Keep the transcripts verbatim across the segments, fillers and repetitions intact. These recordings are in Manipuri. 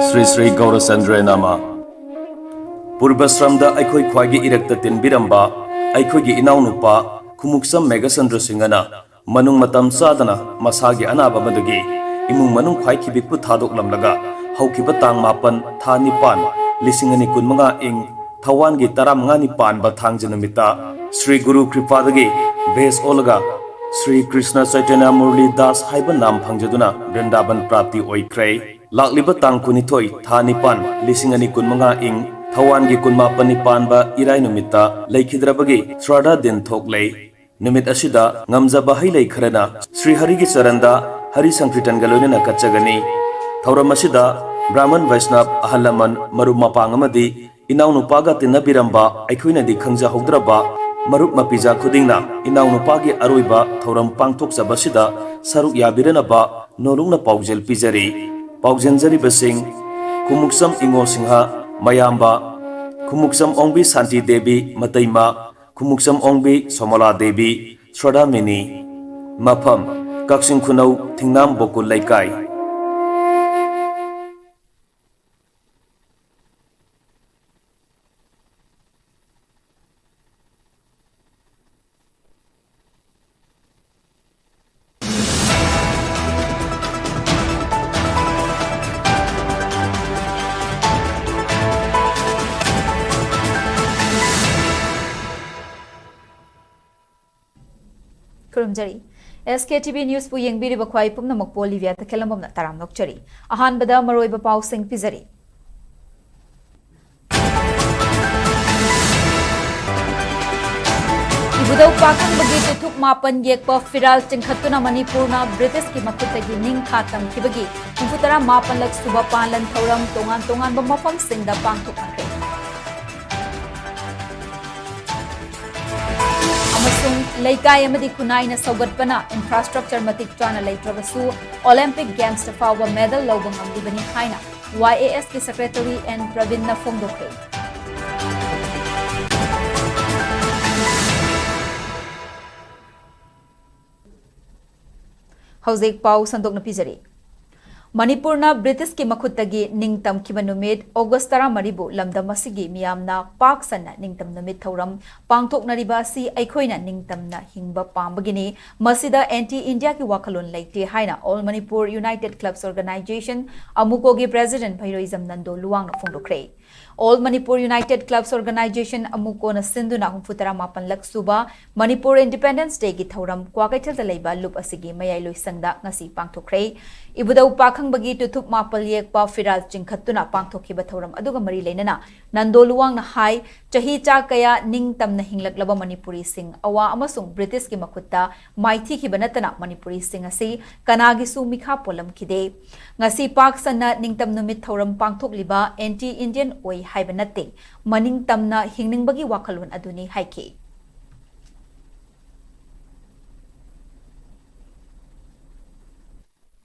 ꯁ꯭ꯔꯤ ꯁ꯭ꯔꯤ ꯒꯧꯔꯆꯟꯗ꯭ꯔ ꯅꯃ꯫ ꯄꯨꯔꯕꯁ꯭ꯔꯝꯗ ꯑꯩꯈꯣꯏ ꯈ꯭ꯋꯥꯏꯒꯤ ꯏꯔꯛꯇ ꯇꯤꯟꯕꯤꯔꯝꯕ ꯑꯩꯈꯣꯏꯒꯤ ꯏꯅꯥꯎꯅꯨꯄꯥ ꯈꯨꯃꯨꯛꯆꯝ ꯃꯦꯘꯆꯟꯗ꯭ꯔ ꯁꯤꯡꯍꯅ ꯃꯅꯨꯡ ꯃꯇꯝ ꯆꯥꯗꯅ ꯃꯁꯥꯒꯤ ꯑꯅꯥꯕ ꯑꯃꯗꯒꯤ ꯏꯃꯨꯡ ꯃꯅꯨꯡ ꯈ꯭ꯋꯥꯏ ꯈꯤꯕꯤꯛꯄꯨ ꯊꯥꯗꯣꯛꯂꯝꯂꯒ ꯍꯧꯈꯤꯕ ꯇꯥꯡ ꯃꯥꯄꯟ ꯊꯥ ꯅꯤꯄꯥꯟ ꯂꯤꯁꯤꯡ ꯑꯅꯤ ꯀꯨꯟꯃꯉꯥ ꯏꯪ ꯊꯋꯥꯟꯒꯤ ꯇꯔꯥꯃꯉꯥꯅꯤ ꯄꯥꯟꯕ ꯊꯥꯡꯖ ꯅꯨꯃꯤꯠꯇ ꯁ꯭ꯔꯤ ꯒꯨꯔꯨ ꯀ꯭ꯔꯤꯄꯥꯗꯒꯤ ꯚꯦꯁ ꯑꯣꯜꯂꯒ ꯁ꯭ꯔꯤ ꯀ꯭ꯔꯤꯁꯅ ꯆꯩꯇꯟꯌ ꯃꯨꯔꯂꯤ ꯗꯥꯁ ꯍꯥꯏꯕ ꯅꯥꯝ ꯐꯪꯖꯗꯨꯅ ꯕ꯭ꯔꯤꯟꯗꯥꯕꯟ ꯄ꯭ꯔꯥꯞꯇꯤ ꯑꯣꯏꯈ꯭ꯔꯦ꯫ ꯂꯥꯛꯂꯤꯕ ꯇꯥꯡ ꯀꯨꯟꯅꯤꯊꯣꯏ ꯊꯥ ꯅꯤꯄꯥꯟ ꯂꯤꯁꯤꯡ ꯑꯅꯤ ꯀꯨꯟꯃꯉꯥ ꯏꯪ ꯊꯋꯥꯟꯒꯤ ꯀꯨꯟꯃꯥꯄꯟꯅꯤ ꯄꯥꯟꯕ ꯏꯔꯥꯏ ꯅꯨꯃꯤꯠꯇ ꯂꯩꯈꯤꯗ꯭ꯔꯕꯒꯤ ꯁ꯭ꯔꯥꯗꯥ ꯗꯤꯟ ꯊꯣꯛꯂꯦ꯫ ꯅꯨꯃꯤꯠ ꯑꯁꯤꯗ ꯉꯝꯖꯕ ꯍꯩ ꯂꯩ ꯈꯔꯅ ꯁ꯭ꯔꯤ ꯍꯔꯤꯒꯤ ꯆꯔꯟꯗ ꯍꯔꯤ ꯁꯪꯀ꯭ꯔꯤꯇꯟꯒ ꯂꯣꯏꯅꯅ ꯀꯠꯆꯒꯅꯤ꯫ ꯊꯧꯔꯝ ꯑꯁꯤꯗ ꯕ꯭ꯔꯥꯍꯃꯟ ꯕꯩꯁꯅꯕ, ꯑꯍꯜ ꯂꯃꯟ, ꯃꯔꯨꯞ ꯃꯄꯥꯡ ꯑꯃꯗꯤ ꯏꯅꯥꯎꯅꯨꯄꯥꯒ ꯇꯤꯟꯅꯕꯤꯔꯝꯕ ꯑꯩꯈꯣꯏꯅꯗꯤ ꯈꯪꯖꯍꯧꯗ꯭ꯔꯕ ꯃꯔꯨꯞ ꯃꯄꯤꯖꯥ ꯈꯨꯗꯤꯡꯅ ꯏꯅꯥꯎꯅꯨꯄꯥꯒꯤ ꯑꯔꯣꯏꯕ ꯊꯧꯔꯝ ꯄꯥꯡꯊꯣꯛꯆꯕꯁꯤꯗ ꯁꯔꯨꯛ ꯌꯥꯕꯤꯔꯅꯕ ꯅꯣꯂꯨꯛꯅ ꯄꯥꯎꯖꯦꯜ ꯄꯤꯖꯔꯤ꯫ ꯄꯥꯎꯖꯦꯟꯖꯔꯤꯕꯁꯤꯡ: ꯈꯨꯃꯨꯛꯆꯝ ꯏꯉꯣ ꯁꯤꯡꯍ, ꯃꯌꯥꯝꯕ, ꯈꯨꯃꯨꯛꯆꯝ ꯑꯣꯡꯕꯤ ꯁꯥꯟꯇꯤ ꯗꯦꯕꯤ, ꯃꯇꯩꯃ, ꯈꯨꯃꯨꯛꯆꯝ ꯑꯣꯡꯕꯤ ꯁꯣꯃꯣꯂꯥ ꯗꯦꯕꯤ, ꯁ꯭ꯔꯣꯗꯥꯃꯤꯅꯤ꯫ ꯃꯐꯝ: ꯀꯛꯆꯤꯡ ꯈꯨꯅꯧ ꯊꯤꯡꯅꯥꯝ ꯕꯣꯀꯨꯜ ꯂꯩꯀꯥꯏ꯫ ꯈꯨꯔꯨꯝꯖꯔꯤ꯫ ꯑꯦꯁ ꯀꯦ ꯇꯤ ꯚꯤ ꯅ꯭ꯌꯨꯁꯄꯨ ꯌꯦꯡꯕꯤꯔꯤꯕ ꯈ꯭ꯋꯥꯏ ꯄꯨꯝꯅꯃꯛꯄꯨ ꯂꯤꯕꯤꯌꯥ ꯇꯈꯦꯜꯂꯝꯕꯝꯅ ꯇꯔꯥꯝꯅ ꯑꯣꯛꯆꯔꯤ꯫ ꯑꯍꯥꯟꯕꯗ ꯃꯔꯨꯑꯣꯏꯕ ꯄꯥꯎꯁꯤꯡ ꯄꯤꯖꯔꯤ꯫ ꯏꯕꯨꯙꯧ ꯄꯥꯈꯪꯕꯒꯤ ꯆꯩꯊꯨꯛ ꯃꯥꯄꯟ ꯌꯦꯛꯄ ꯐꯤꯔꯥꯜ ꯆꯤꯡꯈꯠꯇꯨꯅ ꯃꯅꯤꯄꯨꯔꯅ ꯕ꯭ꯔꯤꯇꯤꯁꯀꯤ ꯃꯈꯨꯠꯇꯒꯤ ꯅꯤꯡꯈꯥ ꯇꯝꯈꯤꯕꯒꯤ ꯍꯨꯝꯐꯨꯇꯔꯥ ꯃꯥꯄꯟꯂꯛ ꯁꯨꯕ ꯄꯥꯂꯟ ꯊꯧꯔꯝ ꯇꯣꯉꯥꯟ ꯇꯣꯉꯥꯟꯕ ꯃꯐꯝꯁꯤꯡꯗ ꯄꯥꯡꯊꯣꯛꯅꯈ꯭ꯔꯦ꯫ ꯑꯃꯁꯨꯡ ꯂꯩꯀꯥꯏ ꯑꯃꯗꯤ ꯈꯨꯟꯅꯥꯏꯅ ꯁꯧꯒꯠꯄꯅ infrastructure ꯃꯇꯤꯛ ꯆꯥꯅ ꯂꯩꯇ꯭ꯔꯕꯁꯨ Olympic Gamesꯇ ꯐꯥꯎꯕ medal ꯂꯧꯕ ꯉꯝꯂꯤꯕꯅꯤ ꯍꯥꯏꯅ ꯋꯥꯏ ꯑꯦ ꯑꯦꯁꯀꯤ secretary ꯑꯦꯟ ꯄ꯭ꯔꯕꯤꯟꯅ ꯐꯣꯡꯗꯣꯛꯈ꯭ꯔꯦ꯫ ꯍꯧꯖꯤꯛ ꯄꯥꯎ ꯁꯟꯗꯣꯛꯅ ꯄꯤꯖꯔꯤ꯫ ꯃꯅꯤꯄꯨꯔꯅ ꯕ꯭ꯔꯤꯇꯤꯁꯀꯤ ꯃꯈꯨꯠꯇꯒꯤ ꯅꯤꯡꯇꯝꯈꯤꯕ ꯅꯨꯃꯤꯠ ꯑꯣꯒꯁ ꯇꯔꯥꯃꯔꯤꯕꯨ ꯂꯝꯗꯝ ꯑꯁꯤꯒꯤ ꯃꯤꯌꯥꯝꯅ ꯄꯥꯛ ꯁꯟꯅ ꯅꯤꯡꯇꯝ ꯅꯨꯃꯤꯠ ꯊꯧꯔꯝ ꯄꯥꯡꯊꯣꯛꯅꯔꯤꯕ ꯑꯁꯤ ꯑꯩꯈꯣꯏꯅ ꯅꯤꯡꯇꯝꯅ ꯍꯤꯡꯕ ꯄꯥꯝꯕꯒꯤꯅꯤ꯫ ꯃꯁꯤꯗ ꯑꯦꯟꯇꯤ ꯏꯟꯗꯤꯌꯥꯒꯤ ꯋꯥꯈꯜꯂꯣꯟ ꯂꯩꯇꯦ ꯍꯥꯏꯅ All Manipur United Clubs Organization, ꯑꯃꯨꯀꯣꯒꯤ ꯄ꯭ꯔꯦꯁꯤꯗꯦꯟꯠ ꯚꯩꯔꯣꯏꯖꯝ ꯅꯟꯗꯣ ꯂꯨꯋꯥꯡꯅ ꯐꯣꯡꯗꯣꯛꯈ꯭ꯔꯦ꯫ All Manipur United Clubs Organization, ꯑꯃꯨꯀꯣꯅ ꯁꯤꯟꯗꯨꯅ ꯍꯨꯝꯐꯨꯇꯔꯥ ꯃꯥꯄꯟꯂꯛ ꯁꯨꯕ ꯃꯅꯤꯄꯨꯔ ꯏꯟꯗꯤꯄꯦꯟꯗꯦꯟꯁ ꯗꯦꯒꯤ ꯊꯧꯔꯝ ꯀ꯭ꯋꯥꯀꯩꯊꯦꯜꯗ ꯂꯩꯕ ꯂꯨꯞ ꯑꯁꯤꯒꯤ ꯃꯌꯥꯏ ꯂꯣꯏꯁꯪꯗ ꯉꯁꯤ ꯄꯥꯡꯊꯣꯛꯈ꯭ꯔꯦ꯫ ꯏꯕꯨꯙꯧ ꯄꯥꯈꯪꯕꯒꯤ ꯇꯨꯊꯨꯞ ꯃꯥꯄꯜ ꯌꯦꯛꯄ ꯐꯤꯔꯥꯜ ꯆꯤꯡꯈꯠꯇꯨꯅ ꯄꯥꯡꯊꯣꯛꯈꯤꯕ ꯊꯧꯔꯝ ꯑꯗꯨꯒ ꯃꯔꯤ ꯂꯩꯅꯅ ꯅꯟꯗꯣ ꯂꯨꯋꯥꯡꯅ ꯍꯥꯏ, ꯆꯍꯤ ꯆꯥ ꯀꯌꯥ ꯅꯤꯡꯇꯝꯅ ꯍꯤꯡꯂꯛꯂꯕ ꯃꯅꯤꯄꯨꯔꯤꯁꯤꯡ ꯑꯋꯥ ꯑꯃꯁꯨꯡ ꯕ꯭ꯔꯤꯇꯤꯁꯀꯤ ꯃꯈꯨꯠꯇ ꯃꯥꯏꯊꯤꯈꯤꯕ ꯅꯠꯇꯅ ꯃꯅꯤꯄꯨꯔꯤꯁꯤꯡ ꯑꯁꯤ ꯀꯅꯥꯒꯤꯁꯨ ꯃꯤꯈꯥ ꯄꯣꯜꯂꯝꯈꯤꯗꯦ꯫ ꯉꯁꯤ ꯄꯥꯛ ꯁꯟꯅ ꯅꯤꯡꯇꯝ ꯅꯨꯃꯤꯠ ꯊꯧꯔꯝ ꯄꯥꯡꯊꯣꯛꯂꯤꯕ ꯑꯦꯟꯇꯤ ꯏꯟꯗꯤꯌꯟ ꯑꯣꯏ ꯍꯥꯏꯕ ꯅꯠꯇꯦ, ꯃꯅꯤꯡ ꯇꯝꯅ ꯍꯤꯡꯅꯤꯡꯕꯒꯤ ꯋꯥꯈꯜꯂꯣꯟ ꯑꯗꯨꯅꯤ ꯍꯥꯏꯈꯤ꯫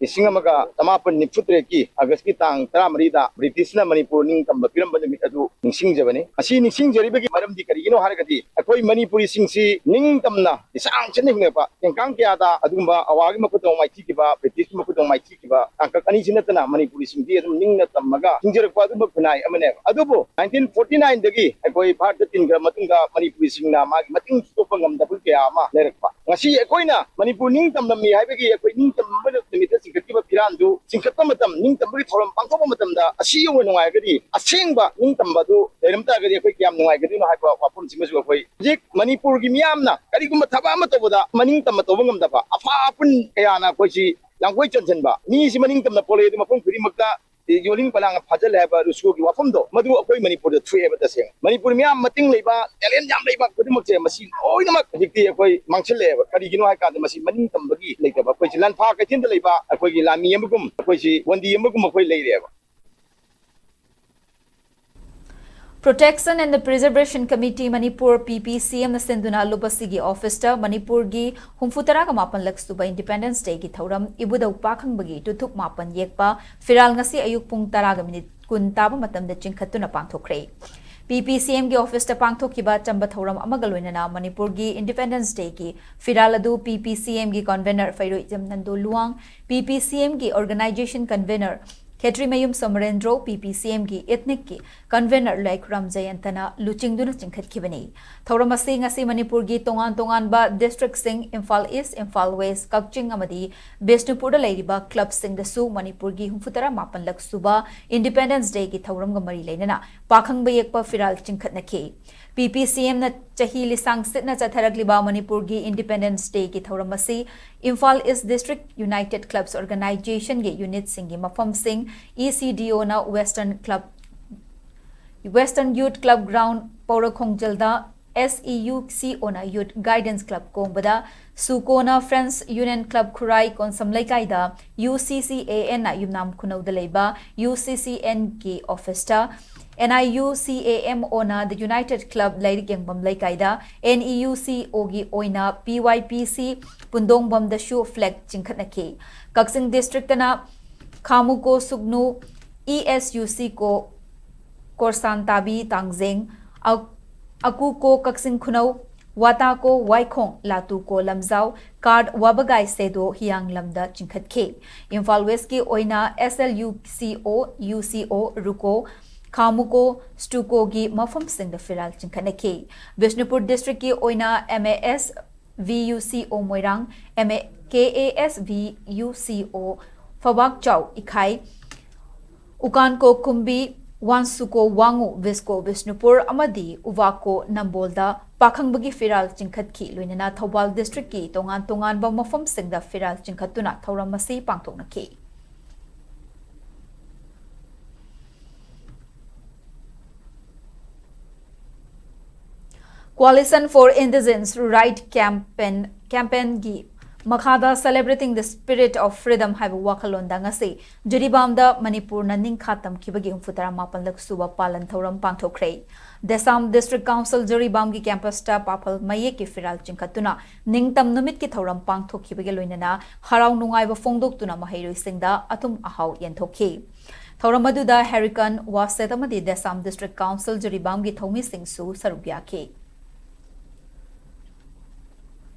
ꯂꯤꯁꯤꯡ ꯑꯃꯒ ꯆꯃꯥꯄꯟ ꯅꯤꯐꯨ ꯇꯔꯦꯠꯀꯤ ꯑꯥꯒꯁꯀꯤ ꯇꯥꯡ ꯇꯔꯥꯃꯔꯤꯗ ꯕ꯭ꯔꯤꯇꯤꯁꯅ ꯃꯅꯤꯄꯨꯔ ꯅꯤꯡꯇꯝꯕ ꯄꯤꯔꯝꯕ ꯅꯨꯃꯤꯠ ꯑꯗꯨ ꯅꯤꯡꯁꯤꯡꯖꯕꯅꯤ꯫ ꯑꯁꯤ ꯅꯤꯡꯁꯤꯡꯖꯔꯤꯕꯒꯤ ꯃꯔꯝꯗꯤ ꯀꯔꯤꯒꯤꯅꯣ ꯍꯥꯏꯔꯒꯗꯤ, ꯑꯩꯈꯣꯏ ꯃꯅꯤꯄꯨꯔꯤꯁꯤꯡꯁꯤ ꯅꯤꯡꯇꯝꯅ ꯂꯤꯁꯥꯡ ꯁꯤꯠꯅ ꯍꯤꯡꯂꯛꯄ ꯇꯦꯡꯀꯥꯡ ꯀꯌꯥꯗ ꯑꯗꯨꯒꯨꯝꯕ ꯑꯋꯥꯒꯤ ꯃꯈꯨꯠꯇ ꯑꯃꯨꯛ ꯃꯥꯏꯊꯤꯈꯤꯕ, ꯕ꯭ꯔꯤꯇꯤꯁꯀꯤ ꯃꯈꯨꯠꯇ ꯑꯃꯨꯛ ꯃꯥꯏꯊꯤꯈꯤꯕ ꯇꯥꯡꯀꯛ ꯑꯅꯤꯁꯤ ꯅꯠꯇꯅ ꯃꯅꯤꯄꯨꯔꯤꯁꯤꯡꯗꯤ ꯑꯗꯨꯝ ꯅꯤꯡꯅ ꯇꯝꯃꯒ ꯍꯤꯡꯖꯔꯛꯄ ꯑꯗꯨꯝꯕ ꯈꯨꯟꯅꯥꯏ ꯑꯃꯅꯦꯕ꯫ ꯑꯗꯨꯕꯨ nineteen forty nineꯗꯒꯤ ꯑꯩꯈꯣꯏ ꯚꯥꯔꯠꯇ ꯇꯤꯟꯈ꯭ꯔ ꯃꯇꯨꯡꯗ ꯃꯅꯤꯄꯨꯔꯤꯁꯤꯡꯅ ꯃꯥꯒꯤ ꯃꯇꯤꯡ ꯊꯨꯞꯄ ꯉꯝꯗꯕ ꯀꯌꯥ ꯑꯃ ꯂꯩꯔꯛꯄ꯫ ꯉꯁꯤ ꯑꯩꯈꯣꯏꯅ ꯃꯅꯤꯄꯨꯔ ꯅꯤꯡꯇꯝꯂꯝꯃꯤ ꯍꯥꯏꯕꯒꯤ ꯑꯩꯈꯣꯏ ꯅꯤꯡꯇꯝꯕ ꯅꯨꯃꯤꯠꯇ ꯆꯤꯡꯈꯠꯈꯤꯕ ꯐꯤꯔꯥꯟꯗꯨ ꯆꯤꯡꯈꯠꯄ ꯃꯇꯝ, ꯅꯤꯡꯇꯝꯕꯒꯤ ꯊꯧꯔꯝ ꯄꯥꯡꯊꯣꯛꯄ ꯃꯇꯝꯗ ꯑꯁꯤ ꯌꯧꯅ ꯅꯨꯡꯉꯥꯏꯔꯒꯗꯤ, ꯑꯁꯦꯡꯕ ꯅꯤꯡꯇꯝꯕ ꯑꯗꯨ ꯂꯩꯔꯝ ꯇꯥꯔꯒꯗꯤ ꯑꯩꯈꯣꯏ ꯀꯌꯥꯝ ꯅꯨꯡꯉꯥꯏꯒꯗꯣꯏꯅꯣ ꯍꯥꯏꯕ ꯋꯥꯐꯝꯁꯤꯃꯁꯨ ꯑꯩꯈꯣꯏ ꯍꯧꯖꯤꯛ ꯃꯅꯤꯄꯨꯔꯒꯤ ꯃꯤꯌꯥꯝꯅ ꯀꯔꯤꯒꯨꯝꯕ ꯊꯕꯛ ꯑꯃ ꯇꯧꯕꯗ ꯃꯅꯤꯡ ꯇꯝꯕ ꯇꯧꯕ ꯉꯝꯗꯕ ꯑꯐ ꯑꯄꯨꯟ ꯀꯌꯥꯅ ꯑꯩꯈꯣꯏꯁꯤ ꯂꯥꯡꯒꯣꯏ ꯆꯟꯁꯤꯟꯕ, ꯃꯤꯁꯤ ꯃꯅꯤꯡ ꯇꯝꯅ ꯄꯣꯛꯂꯛꯑꯦ ꯑꯗꯨ ꯃꯐꯝ ꯈꯨꯗꯤꯡꯃꯛꯇ ꯌꯣꯜꯂꯤꯡ ꯄꯂꯥꯡꯅ ꯐꯥꯖꯤꯜꯂꯦ ꯍꯥꯏꯕ ꯔꯨꯁꯣꯒꯤ ꯋꯥꯐꯝꯗꯣ, ꯃꯗꯨ ꯑꯩꯈꯣꯏ ꯃꯅꯤꯄꯨꯔꯗ ꯊꯣꯛꯑꯦꯕ꯫ ꯇꯁꯦꯡꯅ ꯃꯅꯤꯄꯨꯔ ꯃꯤꯌꯥꯝ ꯃꯇꯤꯡ ꯂꯩꯕ, ꯇꯦꯂꯦꯟ ꯌꯥꯝ ꯂꯩꯕ ꯈꯨꯗꯤꯡꯃꯛꯁꯦ ꯃꯁꯤ ꯂꯣꯏꯅꯃꯛ ꯍꯧꯖꯤꯛꯇꯤ ꯑꯩꯈꯣꯏ ꯃꯥꯡꯁꯤꯜꯂꯛꯑꯦꯕ꯫ ꯀꯔꯤꯒꯤꯅꯣ ꯍꯥꯏ ꯀꯥꯟꯗ ꯃꯁꯤ ꯃꯅꯤꯡ ꯇꯝꯕꯒꯤ ꯂꯩꯇꯕ, ꯑꯩꯈꯣꯏꯁꯤ ꯂꯥꯟꯐꯥ ꯀꯩꯊꯦꯜꯗ ꯂꯩꯕ ꯑꯩꯈꯣꯏꯒꯤ ꯂꯥꯟꯃꯤ ꯑꯃꯒꯨꯝ, ꯑꯩꯈꯣꯏꯁꯤ ꯕꯟꯗꯤ ꯑꯃꯒꯨꯝ ꯑꯩꯈꯣꯏ ꯂꯩꯔꯦꯕ꯫ Protection and the Preservation Committee Manipur, ꯄꯤ ꯄꯤ ꯁꯤ ꯑꯦꯝꯅ ꯁꯤꯟꯗꯨꯅ ꯂꯨꯞ ꯑꯁꯤꯒꯤ ꯑꯣꯐꯤꯁꯇ ꯃꯅꯤꯄꯨꯔꯒꯤ ꯍꯨꯝꯐꯨꯇꯔꯥꯒ ꯃꯥꯄꯟꯂꯛ ꯁꯨꯕ ꯏꯟꯗꯤꯄꯦꯟꯗꯦꯟꯁ ꯗꯦꯒꯤ ꯊꯧꯔꯝ ꯏꯕꯨꯙꯧ ꯄꯥꯈꯪꯕꯒꯤ ꯇꯨꯊꯨꯞ ꯃꯥꯄꯟ ꯌꯦꯛꯄ ꯐꯤꯔꯥꯜ ꯉꯁꯤ ꯑꯌꯨꯛ ꯄꯨꯡ ꯇꯔꯥꯒ ꯃꯤꯅꯤꯠ ꯀꯨꯟ ꯇꯥꯕ ꯃꯇꯝꯗ ꯆꯤꯡꯈꯠꯇꯨꯅ ꯄꯥꯡꯊꯣꯛꯈ꯭ꯔꯦ꯫ ꯄꯤ ꯄꯤ ꯁꯤ ꯑꯦꯝꯒꯤ ꯑꯣꯐꯤꯁꯇ ꯄꯥꯡꯊꯣꯛꯈꯤꯕ ꯆꯝꯕ ꯊꯧꯔꯝ ꯑꯃꯒ ꯂꯣꯏꯅꯅ ꯃꯅꯤꯄꯨꯔꯒꯤ ꯏꯟꯗꯤꯄꯦꯟꯗꯦꯟꯁ ꯗꯦꯒꯤ ꯐꯤꯔꯥꯜ ꯑꯗꯨ ꯄꯤ ꯄꯤ ꯁꯤ ꯑꯦꯝꯒꯤ ꯀꯟꯚꯦꯅꯔ ꯐꯩꯔꯣꯏꯖꯝ ꯅꯟꯗꯨ ꯂꯨꯋꯥꯡ, ꯄꯤ ꯄꯤ ꯁꯤ ꯑꯦꯝꯒꯤ ꯑꯣꯔꯒꯅꯥꯏꯖꯦꯁꯟ ꯀꯟꯚꯦꯅꯔ ꯈꯦꯇ꯭ꯔꯤꯃꯌꯨꯝ ꯁꯣꯃꯔꯦꯟꯗ꯭ꯔꯣ, ꯄꯤ ꯄꯤ ꯁꯤ ꯑꯦꯝꯒꯤ ꯏꯊꯅꯤꯛꯀꯤ ꯀꯟꯚꯦꯅꯔ ꯂꯥꯏꯈꯨꯔꯥꯝ ꯖꯌꯟꯇꯅ ꯂꯨꯆꯤꯡꯗꯨꯅ ꯆꯤꯡꯈꯠꯈꯤꯕꯅꯤ꯫ ꯊꯧꯔꯝ ꯑꯁꯤ ꯉꯁꯤ ꯃꯅꯤꯄꯨꯔꯒꯤ ꯇꯣꯉꯥꯟ ꯇꯣꯉꯥꯟꯕ ꯗꯤꯁꯇ꯭ꯔꯤꯛꯁꯤꯡ, ꯏꯝꯐꯥꯜ ꯏꯁ, ꯏꯝꯐꯥꯜ ꯋꯦꯁ, ꯀꯛꯆꯤꯡ ꯑꯃꯗꯤ ꯕꯤꯁꯅꯨꯄꯨꯔꯗ ꯂꯩꯔꯤꯕ ꯀ꯭ꯂꯕꯁꯤꯡꯗꯁꯨ ꯃꯅꯤꯄꯨꯔꯒꯤ ꯍꯨꯝꯐꯨꯇꯔꯥ ꯃꯥꯄꯟꯂꯛ ꯁꯨꯕ ꯏꯟꯗꯤꯄꯦꯟꯗꯦꯟꯁ ꯗꯦꯒꯤ ꯊꯧꯔꯝꯒ ꯃꯔꯤ ꯂꯩꯅꯅ ꯄꯥꯈꯪꯕ ꯌꯦꯛꯄ ꯐꯤꯔꯥꯜ ꯆꯤꯡꯈꯠꯅꯈꯤ꯫ ꯄꯤ ꯄꯤ ꯁꯤ ꯑꯦꯝꯅ ꯆꯍꯤ ꯂꯤꯁꯥꯡ ꯁꯤꯠꯅ ꯆꯠꯊꯔꯛꯂꯤꯕ ꯃꯅꯤꯄꯨꯔꯒꯤ ꯏꯟꯗꯤꯄꯦꯟꯗꯦꯟꯁ ꯗꯦꯒꯤ ꯊꯧꯔꯝ ꯑꯁꯤ Imphal east district united clubs ꯑꯣꯔꯒꯅꯥꯏꯖꯦꯁꯟꯒꯤ ꯌꯨꯅꯤꯠꯁꯤꯡꯒꯤ ꯃꯐꯝꯁꯤꯡ, E C D on western club, western youth club ground ꯄꯧꯔꯈꯣꯡꯖꯜꯗ, S E U C on youth guidance club ꯀꯣꯡꯕꯗ, ꯁꯨꯀꯣꯅ French union club Khurai Konsam ꯂꯩꯀꯥꯏꯗ, ꯌꯨ ꯁꯤ ꯁꯤ ꯑꯦ ꯑꯦꯟꯅ ꯌꯨꯝꯅꯥꯝ ꯈꯨꯅꯧꯗ ꯂꯩꯕ ꯌꯨ ꯁꯤ ꯁꯤ ꯑꯦꯟꯒꯤ ꯑꯣꯐꯤꯁꯇ, ꯑꯦꯟ ꯑꯥꯏ ꯌꯨ ꯁꯤ A M O the United club ꯂꯥꯏꯔꯤꯛ ꯌꯦꯡꯐꯝ ꯂꯩꯀꯥꯏꯗ, ꯑꯦꯟ ꯏ ꯌꯨ ꯁꯤ ꯑꯣꯒꯤ ꯑꯣꯏꯅ ꯄꯤ ꯋꯥꯏ ꯄꯤ ꯁꯤ ꯄꯨꯟꯗꯣꯡꯕꯝꯗꯁꯨ ꯐ꯭ꯂꯦꯒ ꯆꯤꯡꯈꯠꯅꯈꯤ꯫ ꯀꯛꯆꯤꯡ ꯗꯤꯁꯇ꯭ꯔꯤꯛꯇꯅ ꯈꯥꯃꯨꯀꯣ ꯁꯨꯒꯅꯨ, ꯏ ꯑꯦꯁ ꯌꯨ ꯁꯤ ꯀꯣ ꯀꯣꯔꯁꯥꯟ ꯇꯥꯕꯤ ꯇꯥꯡꯖꯦꯡ, ꯑ-, ꯑꯀꯨ ꯀꯣ ꯀꯛꯆꯤꯡ ꯈꯨꯅꯧ, ꯋꯥꯇꯥ ꯀꯣ ꯋꯥꯏꯈꯣꯡ, ꯂꯥꯇꯨ ꯀꯣ ꯂꯝꯖꯥꯎ, ꯀꯥꯔꯠ ꯋꯥꯕꯒꯥꯏ ꯁꯦꯗꯣ ꯍꯤꯌꯥꯡꯂꯝꯗ ꯆꯤꯡꯈꯠꯈꯤ꯫ ꯏꯝꯐꯥꯜ ꯋꯦꯁꯀꯤ ꯑꯣꯏꯅ ꯑꯦꯁ ꯑꯦꯜ ꯌꯨ ꯁꯤ ꯑꯣ, ꯌꯨ ꯁꯤ ꯑꯣ, ꯔꯨꯀꯣ, ꯈꯥꯃꯨꯀꯣ, ꯁ꯭ꯇꯨꯀꯣꯒꯤ ꯃꯐꯝꯁꯤꯡꯗ ꯐꯤꯔꯥꯜ ꯆꯤꯡꯈꯠꯅꯈꯤ꯫ ꯕꯤꯁꯅꯨꯄꯨꯔ ꯗꯤꯁꯇ꯭ꯔꯤꯛꯀꯤ ꯑꯣꯏꯅ M A S V U C O Moirang, M A K A S V U C O ꯐꯕꯥꯛꯆꯥꯎ ꯏꯈꯥꯏ, ꯎꯀꯥꯟꯀꯣ ꯀꯨꯝꯕꯤ, ꯋꯥꯟꯁꯨꯀꯣ ꯋꯥꯉꯨ, ꯕꯤꯁꯀꯣ Bishnupur ꯑꯃꯗꯤ ꯎꯕꯥꯀꯣ ꯅꯝꯕꯣꯜꯗ ꯄꯥꯈꯪꯕꯒꯤ ꯐꯤꯔꯥꯜ ꯆꯤꯡꯈꯠꯈꯤ꯫ ꯂꯣꯏꯅꯅ ꯊꯧꯕꯥꯜ ꯗꯤꯁꯇ꯭ꯔꯤꯛꯀꯤ ꯇꯣꯉꯥꯟ ꯇꯣꯉꯥꯟꯕ ꯃꯐꯝꯁꯤꯡꯗ ꯐꯤꯔꯥꯜ ꯆꯤꯡꯈꯠꯇꯨꯅ ꯊꯧꯔꯝ ꯑꯁꯤ ꯄꯥꯡꯊꯣꯛꯅꯈꯤ꯫ Coalition for Indigenous Right Campaign, campaignꯒꯤ ꯃꯈꯥꯗ Celebrating the Spirit of Freedom ꯍꯥꯏꯕ ꯋꯥꯈꯜꯂꯣꯟꯗ ꯉꯁꯤ ꯖꯤꯔꯤꯕꯥꯝꯗ ꯃꯅꯤꯄꯨꯔꯅ ꯅꯤꯡꯈꯥ ꯇꯝꯈꯤꯕꯒꯤ ꯍꯨꯝꯐꯨꯇꯔꯥ ꯃꯥꯄꯟꯂꯛ ꯁꯨꯕ ꯄꯥꯂꯟ ꯊꯧꯔꯝ ꯄꯥꯡꯊꯣꯛꯈ꯭ꯔꯦ꯫ ꯗꯦꯁꯥꯝ ꯗꯤꯁꯇ꯭ꯔꯤꯛ ꯀꯥꯎꯟꯁꯤꯜ ꯖꯤꯔꯤꯕꯥꯝꯒꯤ ꯀꯦꯝꯄꯁꯇ ꯄꯥꯐꯜ ꯃꯌꯦꯛꯀꯤ ꯐꯤꯔꯥꯜ ꯆꯤꯡꯈꯠꯇꯨꯅ ꯅꯤꯡꯇꯝ ꯅꯨꯃꯤꯠꯀꯤ ꯊꯧꯔꯝ ꯄꯥꯡꯊꯣꯛꯈꯤꯕꯒꯤ ꯂꯣꯏꯅꯅ ꯍꯔꯥꯎ ꯅꯨꯡꯉꯥꯏꯕ ꯐꯣꯡꯗꯣꯛꯇꯨꯅ ꯃꯍꯩꯔꯣꯏꯁꯤꯡꯗ ꯑꯊꯨꯝ ꯑꯍꯥꯎ ꯌꯦꯟꯊꯣꯛꯈꯤ꯫ ꯊꯧꯔꯝ ꯑꯗꯨꯗ ꯍꯦꯔꯤꯀꯟ, ꯋꯥꯁꯦꯠ ꯑꯃꯗꯤ ꯗꯦꯁꯥꯝ ꯗꯤꯁꯇ꯭ꯔꯤꯛ ꯀꯥꯎꯟꯁꯤꯜ ꯖꯤꯔꯤꯕꯥꯝꯒꯤ ꯊꯧꯃꯤꯁꯤꯡꯁꯨ ꯁꯔꯨꯛ ꯌꯥꯈꯤ꯫